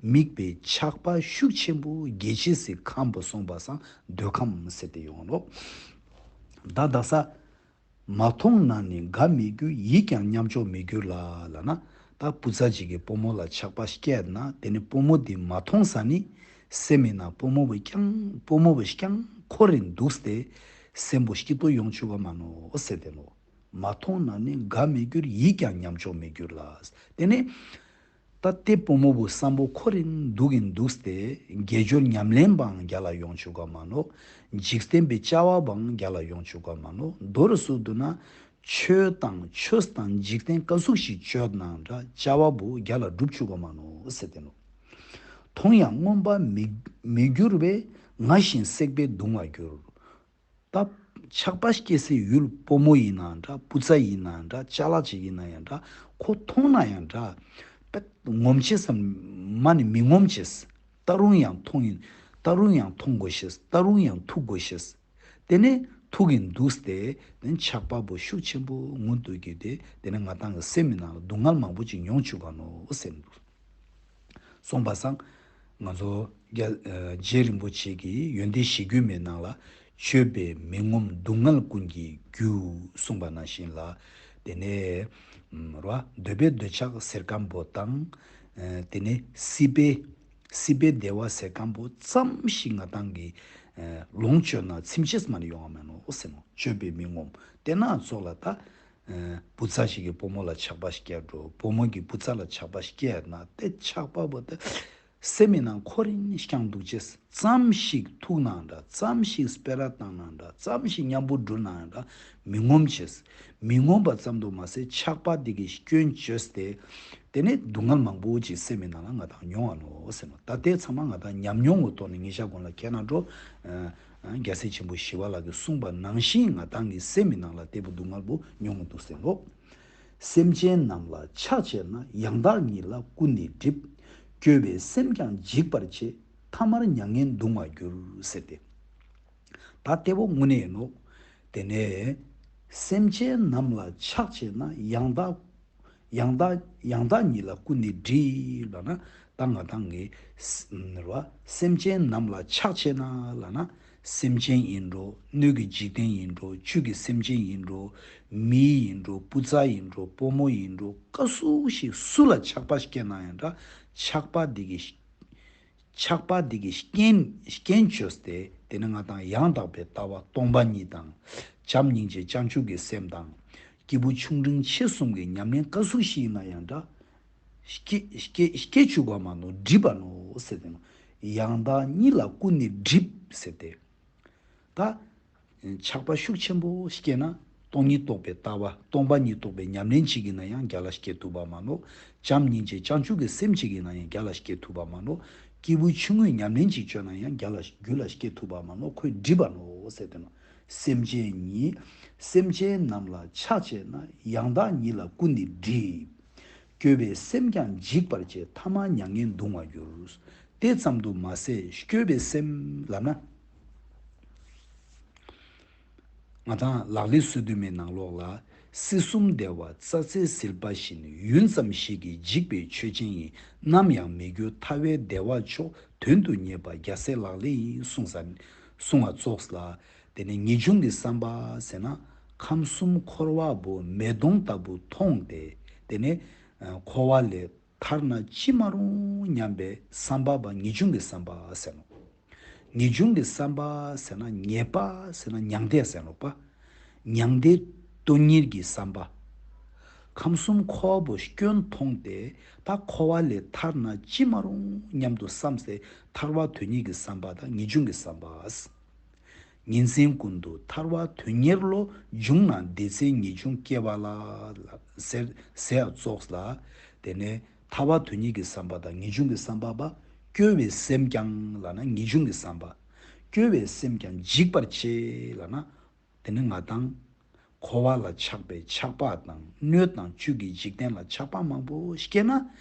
དམིགས་པའི་ཆགས་པ་ཤུགས་ཆེན་པོ་རྒྱས་བྱེད་སའི་ཁམས་པོ་སོང་པ་སང་འདོད་ཁམས་ཟེར་ཏེ་ཡོང་ནོ། ད་དག་ས་མ་མཐོང་ན་ནི་དགའ་མི་འགྱུར། ཡིད་ཀྱང་ཉམས་འཇོག་མི་འགྱུར་ལ་ལབ་ན། ད་བུ་ཚ་ཅིག་གིས་བུ་མོ་ལ་ཆགས་པ་སྐྱེས་ན་དེ་ནི་བུ་མོ་དེ་མ་མཐོང་ས་ནི་སེམས་མི་ན་བུ་མོ་བས་ཀྱང་བུ་མོ་བས་ཀྱང་ཁོ་རིན་འདུག་སྟེ་སེམས་པོ་སྐྱིད་པོ་ཡོང་ཆུག་ག་མ་ནོ་ཟེར་ཏེ་ནོ། མ་མཐོང་ན་ནི་དགའ་མི་འགྱུར། ཡིད་ཀྱང་ཉམས་འཇོག་མི་འགྱུར་ལ། དེ་ནི་ད་དེ་བུ་མོ་བུ་བསམ་པོ་ཁོ་རིན་འདུག་གིན་འདུག་སྟེ་དགེ་སྦྱོར་ཉམས་ལེན་པའང་རྒྱ་ལ་ཡོང་ཆུག་ག་མ་ནོ། འཇིག་རྟེན་པའི་བྱ་བ་བའང་རྒྱ་ལ་ཡོང་ཆུག་ག་མ་ནོ། མདོར་སུ་བསྡུ་ན་ཆོས་དང་ཆོས་དང་འཇིག་རྟེན་ག་ཟུག་ཞིག་བཅོས་ནའང་འདྲ་བྱ་བ་བུ་རྒྱ་ལ་འགྲུབ་ཆུག་ག་མ་ནོ་ཟེར་ཏེ་ནོ། མཐོང་ཡང་མངོན་པར་མི་མི་འགྱུར་བས། ང་བཞིན་སྲེག་པས་གདུང་བར་འགྱུར། ད་ཆགས་པ་སྐྱེ་སའི་ཡུལ་བུ་མོ་ཡིན་ནའང་འདྲ། བུ་ཚ་ཡིན་ནའང་འདྲ། ཅ་ལག་ཅིག་ཡིན་ན་ཡང་འདྲ། ཁོ་མཐོང་ན་ཡང་འདྲ། པད་ངོམ་བྱེད་བསམ་མ་ནི་མི་ངོམ་བྱེད། ད་རུང་ཡང་མཐོང་ཡིན། ད་རུང་ཡང་མཐོང་དགོས་ཤེས། ད་རུང་ཡང་ཐུག་དགོས་ཤེས། དེ་ནས་ཐུག་གིན་འདུག་སྟེ་དེ་ཆགས་པ་པོ་ཤུགས་ཆེན་པོ་མངོན་དུ་གྱུར་ཏེ་དེ་ནས་ང་ཏང་གི་སེམས་མི་ནང་ལ་སྡུག་བསྔལ་མང་པོ་ཅིག་མྱོང་བཅུག་ག་ནོ་ཟེར་འདུག་སོང་པ་སང་། ང་ཚོ་རྒྱ་ཨ་རྗེ་རིན་པོ་ཆེ་གི་ཡོན་ཏན་གཞིར་གྱུར་མའི་ནང་ལ་སྤྱོད་པས་མི་ངོམས་སྡུག་བསྔལ་ཀུན་གྱི་རྒྱུ་གསུངས་པ་ནང་བཞིན་ལ། དེ་ནས་ཨམ་ར་འདོད་པའི་འདོད་ཆགས་ཟེར་མཁན་པོ་དང་། ཨ་དེ་ནས་སྲིད་པའི་སྲིད་པའི་བདེ་བ་ཟེར་མཁན་པོ་ཙམ་ཞིག་ང་ཏང་གི་ཨ་ལོངས་སྤྱོད་ན་ཚིམ་ཆེས་མ་ནི་ཡོང་བ་མེད་ནོ་ཟེར་ནོ། སྤྱོད་པས་མི་ངོམས། དེ་ན་ཚོགས་ལ་ད། བུ་ཚ་ཞིག་གིས་བུ་མོ་ལ་ཆགས་པ་སྐྱེ་འགྲོ། བུ་མོ་གིས་བུ་ཚ་ལ་ཆགས་པ་སྐྱེས་ན་དེ་ཆགས་པ་བོ་དེ་སེམས་མི་ནང་ཁོ་རིན་རྐྱང་འདུག་ཅེས། ཙམ་ཞིག་ཐུག་ནའང་འདྲ། ཙམ་ཞིག་སྤེ་ར་བཏང་ནའང་འདྲ། ཙམ་ཞིག་མཉམ་པོ་འགྲུལ་ནའང་འདྲ། མི་ངོམས་ཅེས། མི་ངོམས་པ་ཙམ་དུ་མ་ཟད་ཆགས་པ་དེ་གི་སྐྱོན་བཅོས་ཏེ། དེ་ནས་སྡུག་བསྔལ་མང་པོ་ཅིག་སེམས་མི་ནང་ལ་ང་ཏང་མྱོང་བ་ནོ་ཟེར་ནོ། ད་དེ་ཚང་མ་ང་ཏང་ཉམས་མྱོང་གི་ཐོག་ནས་ཉིན་ཞག་གུན་ལ་ཁྱེད་རང་འགྲོ། རྒྱལ་སྲས་ཆེན་པོ་ཞི་བ་ལྷ་གིས་གསུངས་པ་ནང་བཞིན་ང་ཏང་གི་སེམས་མི་ནང་ལ་དེ་བོ་སྡུག་བསྔལ་བོ་མྱོང་གི་འདུག་ཟེར་ལོ། སེམས་ཅན་རྣམས་ལ་ཆགས་ཆེ་ན། ཡང་དག་ཉིད་ལ་ཀུན་ནས་སྒྲིབ། སྐྱོ་བས་སེམས་ཀྱང་འཇིག་པར་བྱེད། ཐ་མར་མྱ་ངན་གདུང་བར་འགྱུར་ཟེར་ཏེ། ད་དེ་བོ་དངོས་གནས་ཡིན་ནོ། དེ་ནས་སེམས་ཅན་རྣམས་ལ་ཆགས་ཆེ་ན། ཡང་དག་ཡང་དག་ཡང་དག་ཉིད་ལ་ཀུན་ནས་སྒྲིབ་ལབ་ན། ད་ང་ཏང་གི་ས་ར་སེམས་ཅན་རྣམས་ལ་ཆགས་ཆེ་ན་ལབ་ན། སེམས་ཅན་ཡིན་འགྲོ། སྣོད་ཀྱི་འཇིག་རྟེན་ཡིན་འགྲོ། བཅུད་ཀྱི་སེམས་ཅན་ཡིན་འགྲོ། མི་ཡིན་འགྲོ། བུ་ཚ་ཡིན་འགྲོ། བུ་མོ་ཡིན་འགྲོ། ཀ་སུ་ཞིག་སུ་ལ་ཆགས་པ་སྐྱེས་ན་ཡང་འདྲ། ཆགས་པ་འདི་གི་ཆགས་པ་འདི་གི་རྐྱེན་རྐྱེན་བཅོས་ཏེ། དེ་ནི་ང་དང་ཡང་དག་པའི་ལྟ་བ་སྟོང་པ་ཉིད་དང་། བྱམས་སྙིང་རྗེ་བྱང་ཆུབ་ཀྱི་སེམས་དང་། སྐྱེས་བུ་ཆུང་འབྲིང་ཆེ་གསུམ་གྱི་ཉམས་ལེན་ཀ་སུ་ཞིག་ཡིན་ན་ཡང་འདྲ། སྐྱེ་སྐྱེ་སྐྱེ་བཅུག་པ་མ་ནོ་སྒྲིབ་པ་ནོ་ཟེར་ཏེ་ནོ། ཡང་དག་ཉིད་ལ་ཀུན་ནས་སྒྲིབ་ཟེར་ཏེ། ད། ཆགས་པ་ཤུགས་ཆེན་པོ་སྐྱེས་ན། སྟོང་ཉིད་རྟོགས་པའི་ལྟ་བ་སྟོང་པ་ཉིད་རྟོགས་པའི་ཉམས་ལེན་གཅིག་ཡིན་ན་ཡང་རྒྱལ་ལ་སྐྱེ་ཐུབ་པ་མ་ནོ། བྱམས་སྙིང་རྗེ་བྱང་ཆུབ་ཀྱི་སེམས་གཅིག་ཡིན་ན་ཡང་རྒྱལ་ལ་སྐྱེ་ཐུབ་པ་མ་ནོ། སྐྱེས་བུ་ཆུང་ངུའི་ཉམས་ལེན་གཅིག་བཅོས་ན་ཡང་རྒྱལ་ལ་རྒྱུད་ལ་སྐྱེ་ཐུབ་པ་མ་ནོ། ཁོས་སྒྲིབ་པ་ནོ་ཟེར་ཏེ་ནོ། སེམས་ཅན་ཉིད། སེམས་ཅན་རྣམས་ལ་ཆགས་བྱེད་ན། ཡང་དག་ཉིད་ལ་ཀུན་ནས་སྒྲིབ། སྐྱོ་བའི་སེམས་ཀྱང་འཇིག་པར་བྱེད། ཐ་མ་མྱ་ངན་གདུང་བར་འགྱུར། དེ་ཙམ་དུ་མ་ཟད་སྐྱོ་བའི་སེམས་ལབ་ན། ང་དང་ལག་ལེན་སོ་བདུན་མའི་ནང་ལོགས་ལ། སྲིད་གསུམ་བདེ་བ་རྩྭ་རྩེའི་ཟིལ་པ་བཞིན། ཡུན་ཙམ་ཞིག་གིས་འཇིག་པའི་ཆོས་ཅན་ཡིན། ནམ་ཡང་མི་འགྱུར་ཐར་བའི་བདེ་བ་མཆོག་དོན་དུ་གཉེར་པ་རྒྱལ་སྲས་ལག་ལེན་ཡིན། གསུངས་ས་གསུང་བ་ཙོགས་ལ། དེ་ནས་ངེས་འབྱུང་གི་བསམ་པ་ཟེར་ན། ཁམས་གསུམ་འཁོར་བ་པོ་མེ་དོང་ལྟ་བུ་མཐོང་སྟེ། དེ་ནས་འཁོར་བ་ལས་ཐར་ན་ཅི་མ་རུང་སྙམ་པའི་བསམ་པ་པ་ངེས་འབྱུང་གི་བསམ་པ་ཟེར་ནོ། ངེས་འབྱུང་གི་བསམ་པ་ཟེར་ན། ངེས་པ་ཟེར་ན་མྱང་འདས་ཟེར་ནོ་པ། མྱང་འདས་དོན་གཉེར་གྱི་བསམ་པ། ཁམས་གསུམ་འཁོར་བ་པོ་སྐྱོན་མཐོང་སྟེ། ད་འཁོར་བ་ལས་ཐར་ན་ཅི་མ་རུང་སྙམ་དུ་བསམ་སྟེ། ཐར་བ་དོན་གཉེར་གྱི་བསམ་པ་དང་ངེས་འབྱུང་གི་བསམ་པ། ཉིན་མཚན་ཀུན་ཏུ་ཐར་བ་དོན་གཉེར་བློ། བྱུང་ན་སྡེ་ཚན་ངེས་འབྱུང་སྐྱེ་བ་ལ། ཟེར་ཟེར་ཙོགས་ལ། དེ་ནས་ཐར་བ་དོན་གཉེར་གྱི་བསམ་པ་དང་ངེས་འབྱུང་གི་བསམ་པ་པ། སྐྱོ་བའི་སེམས་ཀྱང་ལབ་ན་ངེས་འབྱུང་གི་བསམ་པ། སྐྱོ་བའི་སེམས་ཀྱང་འཇིག་པར་བྱེད་ལབ་ན། དེ་ནི་ང་དང་འཁོར་བ་ལ་ཆགས་པའི་ཆགས་པ་དང་། སྣོད་དང་བཅུད་ཀྱི་འཇིག་རྟེན་ལ་ཆགས་པ་མང་པོ་སྐྱེས་ན།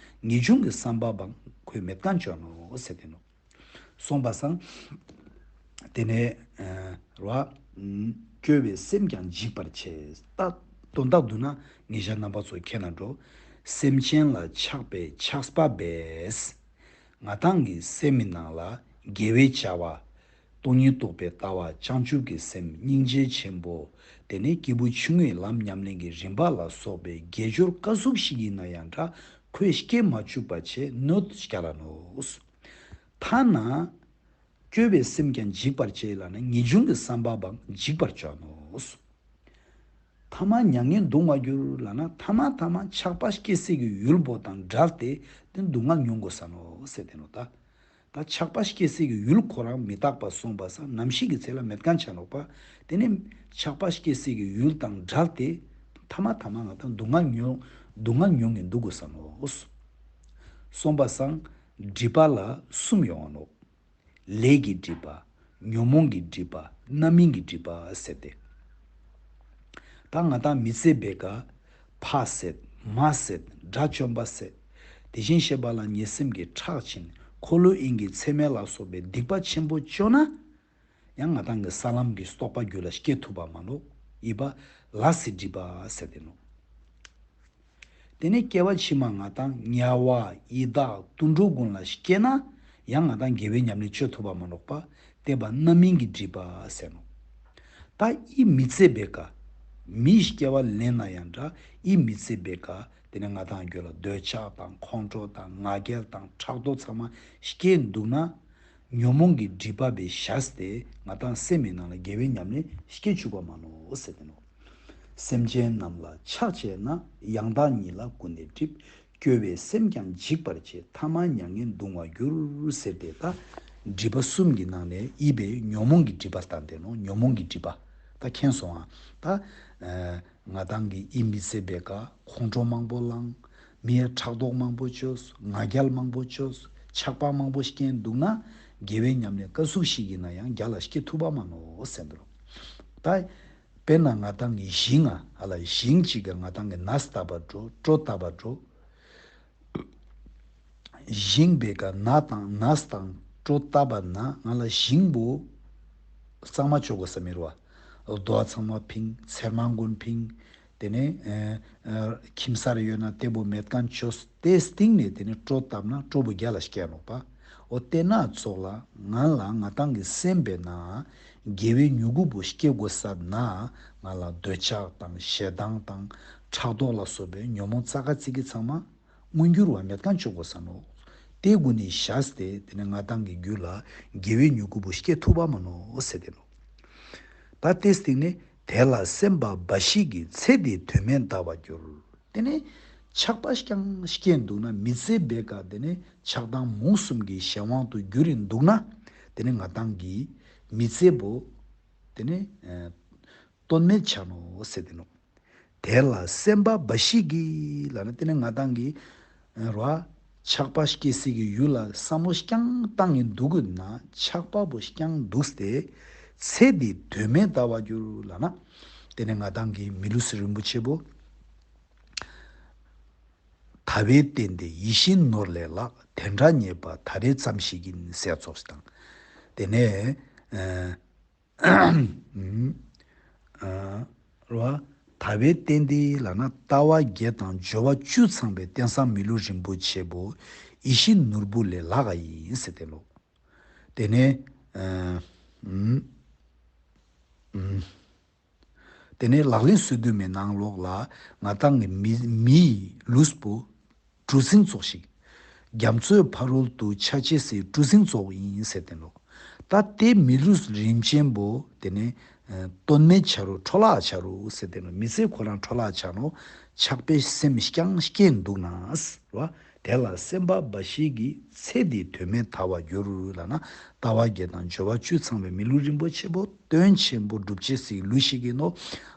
ངེས་འབྱུང་གི་བསམ་པ་པ་ཁོས་མེད་མཁན་བཅོ་ནོ་ཟེར་ཏེ་ནོ། སོང་པ་སང་། དེ་ནས་ར། སྐྱོ་བའི་སེམས་ཀྱང་འཇིག་པར་བྱེད། ད་དོན་དག་བསྡུ་ན་ངེད་ཅག་རྣམ་པ་ཚོ་མཁྱེན་ན་འགྲོ། སེམས་ཅན་ལ་ཆགས་པའི་ཆགས་པ་པས། ང་དང་གི་སེམས་མི་ནང་ལ་དགེ་བའི་བྱ་བ། སྟོང་ཉིད་རྟོགས་པའི་ལྟ་བ། བྱང་ཆུབ་ཀྱི་སེམས། སྙིང་རྗེ་ཆེན་པོ། དེ་ནས་སྐྱེས་བུ་ཆུང་ངུའི་ལམ་ཉམས་ལེན་གྱི་རིམ་པ་ལ་སོགས་པའི་དགེ་སྦྱོར་ཀ་ཟུག་ཞིག་ཡིན་ན་ཡང་འདྲ། ཁོས་སྐྱེ་མ་བཅུག་པ་བྱས་གནོད་སྐྱལ་ལ་ནོ། ཐ་ན། སྐྱོ་བའི་སེམས་ཀྱང་འཇིག་པར་བྱེད་ལབ་ན་ངེས་འབྱུང་གི་བསམ་པ་པའང་འཇིག་པར་བྱ་ནོ། ཐ་མ་མྱ་ངན་གདུང་བར་འགྱུར་ལབ་ན། ཐ་མ་ཐ་མ་ཆགས་པ་སྐྱེ་སའི་གི་ཡུལ་པོ་དང་བྲལ་ཏེ་དེ་སྡུག་བསྔལ་མྱོང་དགོས་ས་ནོ་ཟེར་ཏེ་ནོ་ད། ད་ཆགས་པ་སྐྱེ་སའི་གི་ཡུལ་ཁོ་རང་མི་རྟག་པ་སོང་པ་སང་ནམ་ཞིག་གི་ཚེ་ལ་མེད་མཁན་ཆ་ནོག་པ། དེ་ནས་ཆགས་པ་སྐྱེ་སའི་གི་ཡུལ་དང་བྲལ་ཏེ། ཐ་མ་ཐ་མ་ང་དང་སྡུག་བསྔལ་མྱོང་སྡུག་བསྔལ་མྱོང་ངེ་འདུག་དགོས་ས་ནོ། སོང་པ་སང་། སྒྲིབ་པ་ལ་གསུམ་ཡོང་བ་ནོ། ལས་ཀྱི་སྒྲིབ་པ། ཉོན་མོངས་ཀྱི་སྒྲིབ་པ། རྣམ་སྨིན་གྱི་སྒྲིབ་པ་ཟེར་ཏེ། ད་ང་དང་མི་ཚེ་བའི་ཀ་ཕ་བསད། མ་བསད། དགྲ་བཅོམ་པ་བསད། དེ་བཞིན་གཤེགས་པ་ལ་ཉེས་སེམས་ཀྱིས་ཁྲག་བྱིན། འཁོར་ལོ་དབྱིངས་ཀྱི་མཚེ་མེད་ལ་སོགས་པའི་སྡིག་པ་ཆེན་པོ་བཅོ་ན། ཡང་ང་དང་གི་ས་ལམ་གྱི་རྟོགས་པ་རྒྱུད་ལ་སྐྱེ་ཐུབ་པ་མ་ནོ། ཡིན་པ། ལས་ཀྱི་སྒྲིབ་པ་ཟེར་ཏེ་ནོ། དེ་ནས་སྐྱེ་བ་ཕྱི་མ་ང་དང་དམྱལ་བ་ཡི་དྭགས་དུད་འགྲོ་ཀུན་ལ་སྐྱེས་ན། ཡང་ང་དང་དགེ་བའི་ཉམས་ལེན་བཅོ་ཐུབ་པ་མ་ནོག་པ། དེ་བ་རྣམ་སྨིན་གྱི་སྒྲིབ་པ་ཟེར་ནོ། ད་ཨི་མི་ཚེ་བའི་ཀ་མིའི་སྐྱེ་བ་ལེན་ན་ཡང་འདྲ། ཨི་མི་ཚེ་བའི་ཀ་དེ་ནས་ང་དང་རྒྱུད་ལ་འདོད་ཆགས་དང་ཁོང་ཁྲོ་དང་ང་རྒྱལ་དང་ཕྲག་དོག་ཚང་མ་སྐྱེས་འདུག་ན། ཉོན་མོངས་ཀྱི་སྒྲིབ་པ་པས་བཞག་སྟེ་ང་དང་སེམས་མི་ནང་ལ་དགེ་བའི་ཉམས་ལེན་སྐྱེ་བཅུག་པ་མ་ནོ་ཟེར་ཏེ་ནོ། སེམས་ཅན་རྣམས་ལ་ཆགས་བྱས་ན། ཡང་དག་ཉིད་ལ་ཀུན་ནས་སྒྲིབ། སྐྱོ་བའི་སེམས་ཀྱང་འཇིག་པར་བྱེད། ཐ་མ་མྱ་ངན་གདུང་བར་འགྱུར་ཟེར་ཏེ། ད་སྒྲིབ་པ་གསུམ་གྱི་ནང་ནས་ཨི་བའི་ཉོན་མོངས་ཀྱི་སྒྲིབ་པ་ལྟ་འདི་ནོ། ཉོན་མོངས་ཀྱི་སྒྲིབ་པ། ད་མཁྱེན་སོང་ཨ། ད་ང་དང་གི་ཨི་མི་ཚེ་བའི་ཀ་ཁོང་ཁྲོ་མང་པོ་ལངས། མིའི་ཕྲག་དོག་མང་པོ་བཅོས། ང་རྒྱལ་མང་པོ་བཅོས། ཆགས་པ་མང་པོ་སྐྱེས་འདུག་ན། དགེ་བའི་ཉམས་ལེན་ཀ་ཟུག་ཞིག་ཡིན་ན་ཡང་རྒྱལ་ལ་སྐྱེ་ཐུབ་པ་མ་ནོ་ཟེར་འདུག་ད་དཔེར་ན་ང་དང་གི་ཞིང་ང་ཧ་ལ་ཞིང་གཅིག་གི་ང་དང་གི་ནས་བཏབ་པ་འགྲོ། གྲོ་བཏབ་པ་འགྲོ། ཞིང་བའི་ཀ་ནས་དང་ནས་དང་གྲོ་བཏབ་པ་ན་ང་ལ་ཞིང་པོ་གཙང་མ་བཅོ་དགོས་ས་མི་རུ་བ། རྡོ་ཚང་མ་ཕིང་། ཚེར་མ་ཀུན་ཕིང་། དེ་ནས་ཨ་ཨ་ཁྱིམ་གསར་ཡོད་ན་དེ་པོ་མེད་མཁན་བཅོས། དེ་སྟེང་ནས་དེ་ནས་གྲོ་བཏབ་ན་གྲོ་པོ་རྒྱལ་ལ་སྐྱེ་ནོག་པ། འོ་དེ་ན་ཙོགས་ལ་ང་ལ་ང་ཏང་གི་སེམས་པའི་ནང་དགེ་བའི་མྱུ་གུ་བོ་སྐྱེ་དགོས་ས་ན་ང་ལ་འདོད་ཆགས་དང་ཞེ་སྡང་དང་ཕྲག་དོག་ལ་སོགས་པའི་ཉོན་མོངས་ཙག་ག་ཙིག་གི་ཚང་མ་མངོན་འགྱུར་བ་མེད་མཁན་བཅོ་དགོས་ས་ནོ། དེ་ཀུན་ནི་བཞག་སྟེ་དེ་ནས་ང་ཏང་གི་རྒྱུད་ལ་དགེ་བའི་མྱུ་གུ་བོ་སྐྱེ་ཐུབ་པ་མ་ནོ་ཟེར་ཏེ་ནོ། ད་དེ་སྟེང་ནས་དེ་ལ་སེམས་པ་འབའ་ཞིག་གིས་ཚེ་འདིའི་དོན་མེད་འདའ་བར་འགྱུར། དེ་ནས་ཆགས་པ་རྐྱང་སྐྱེས་འདུག་ན་མི་ཚེ་བའི་ཀ་དེ་ནས་ཆགས་སྡང་མུག་གསུམ་གྱི་གཞན་དབང་དུ་གྱུར་ཡིན་འདུག་ན་དེ་ནས་ང་ཏང་གི་མི་ཚེ་བོ་དེ་ནས་ཨ་དོན་མེད་ཆ་ནོ་ཟེར་ཏེ་ནོ། དེ་ལ་སེམས་པ་འབའ་ཞིག་གིས་ལབ་ན་དེ་ནས་ང་ཏང་གི་ར་ཆགས་པ་སྐྱེ་སྲིད་ཀྱི་ཡུལ་ལ་བསམ་བློ་རྐྱང་བཏང་ཡིན་འདུག་གི་ན་ཆགས་པ་བོ་རྐྱང་འདུག་སྟེ་ཚེ་འདིའི་དོན་མེད་འདའ་བར་འགྱུར་ལབ་ན་དེ་ནས་ང་ཏང་གི་མི་ལུས་རིན་པོ་ཆེ་བོ་ད་བས་བརྟེན་ཏེ་ཡིད་བཞིན་ནོར་ལས་ལྷག་དེ་འདྲ་རྙེད་པ་ད་རེས་ཙམ་ཞིག་ཡིན་ཟེར་ཙོགས་ཤིག་དང་། དེ་ནས་ཨ་ཨ་རོ་ད་བས་བརྟེན་ཏེ་ལབ་ན་ལྟ་བ་བརྒྱད་དང་སྦྱོར་བ་བཅུ་ཚང་བའི་རྟེན་བཟང་མི་ལུས་རིན་པོ་ཆེ་བོ་ཡིད་བཞིན་ནོར་བུ་ལས་ལྷག་ག་ཡིན་ཟེར་ཏེ་ལོ། དེ་ནས་ཨ་ཨ་དེ་ནས་ལག་ལེན་སོ་བདུན་མའི་ནང་ལོགས་ལ་ང་ཏང་གི་མི་མིའི་ལུས་པོ་གྲུ་གཟིངས་ཙོགས་ཤིག་རྒྱ་མཚོའི་ཕ་རོལ་ཏུ་ཆ་ཅེས་སི་གྲུ་གཟིངས་ཙོགས་ཡིན་ཟེར་ཏེ་ནོ། ད་དེ་མི་ལུས་རིན་ཆེན་པོ་དེ་ནས་ཨ་དོན་མེད་ཆ་རུ་འཕྲོ་བརླག་ཆ་རུ་ཟེར་ཏེ་ནོ། མི་ཚེ་ཁོ་རང་འཕྲོ་བརླག་ཆ་ནོ། ཆགས་པའི་སེམས་རྐྱང་སྐྱེས་འདུག་ན་རོ། དེ་ལ་སེམས་པ་འབའ་ཞིག་གིས་ཚེ་འདིའི་དོན་མེད་འདའ་བར་འགྱུར་ལབ་ན་ལྟ་བ་བརྒྱད་དང་སྦྱོར་བ་བཅུ་ཚང་བའི་མི་ལུས་རིན་པོ་ཆེ་བོ་དོན་ཆེན་པོ་སྒྲུབ་ཅེས་སི་ལུས་ཤིག་ཡིན་ནོ།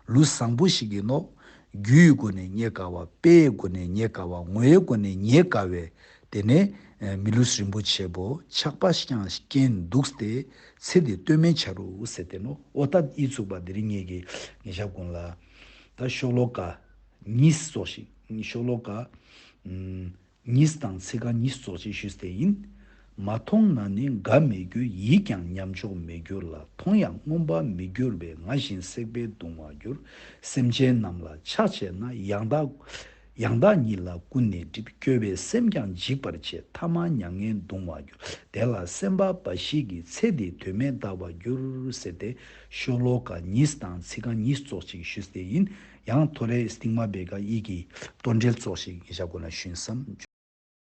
ལུས་བཟང་པོ་ཞིག་ཡིན་ནོ། རྒྱུའི་སྒོ་ནས་རྙེད་དཀའ་བ་དཔེའི་སྒོ་ནས་རྙེད་དཀའ་བ་ངོ་བོའི་སྒོ་ནས་རྙེད་དཀའ་བའི་དེ་ནས་ཨ་མི་ལུས་རིན་པོ་ཆེ་བོ་ཆགས་པ་རྐྱང་སྐྱེས་འདུག་སྟེ་ཚེ་འདིའི་དོན་མེད་ཆ་རུ་ཟེར་ཏེ་ནོ། འོ་ད་ཨི་ཚུགས་པ་དེ་རིང་ངེད་ཀྱི་ཉེ་ཞག་ཀུན་ལ་ད་ཤོ་ལོ་ཀ་གཉིས་ཙོགས་ཤིག་ཤོ་ལོ་ཀ་ཨམ་གཉིས་དང་ཚིག་རྐང་གཉིས་ཙོགས་ཤིག་ཞུས་ཏེ་ཡིན། མ་མཐོང་ན་ནི་དགའ་མི་འགྱུར། ཡིད་ཀྱང་ཉམས་འཇོག་མི་འགྱུར་ལ། མཐོང་ཡང་མངོན་པར་མི་འགྱུར་བས། ང་བཞིན་སྲེག་པས་གདུང་བར་འགྱུར། སེམས་ཅན་རྣམས་ལ་ཆགས་བྱས་ན། ཡང་དག་ཡང་དག་ཉིད་ལ་ཀུན་ནས་སྒྲིབ། སྐྱོ་བས་སེམས་ཀྱང་འཇིག་པར་བྱེད། ཐ་མ་མྱ་ངན་གདུང་བར་འགྱུར། དེ་ལ་སེམས་པ་འབའ་ཞིག་གིས། ཚེ་འདིའི་དོན་མེད་འདའ་བར་འགྱུར། ཟེར་ཏེ་ཤོ་ལོ་ཀ་གཉིས་དང་ཚིག་རྐང་གཉིས་ཙོགས་ཤིག་ཞུས་ཏེ་ཡིན། ཡང་ཐོ་རེ་སྟིང་མ་བེ་ག་ཡིད་ཀྱི་དོན་འགྲེལ་ཙོགས་ཤིག་ཡིན་ཤག་གོ་ན་ཞུན་བསམ།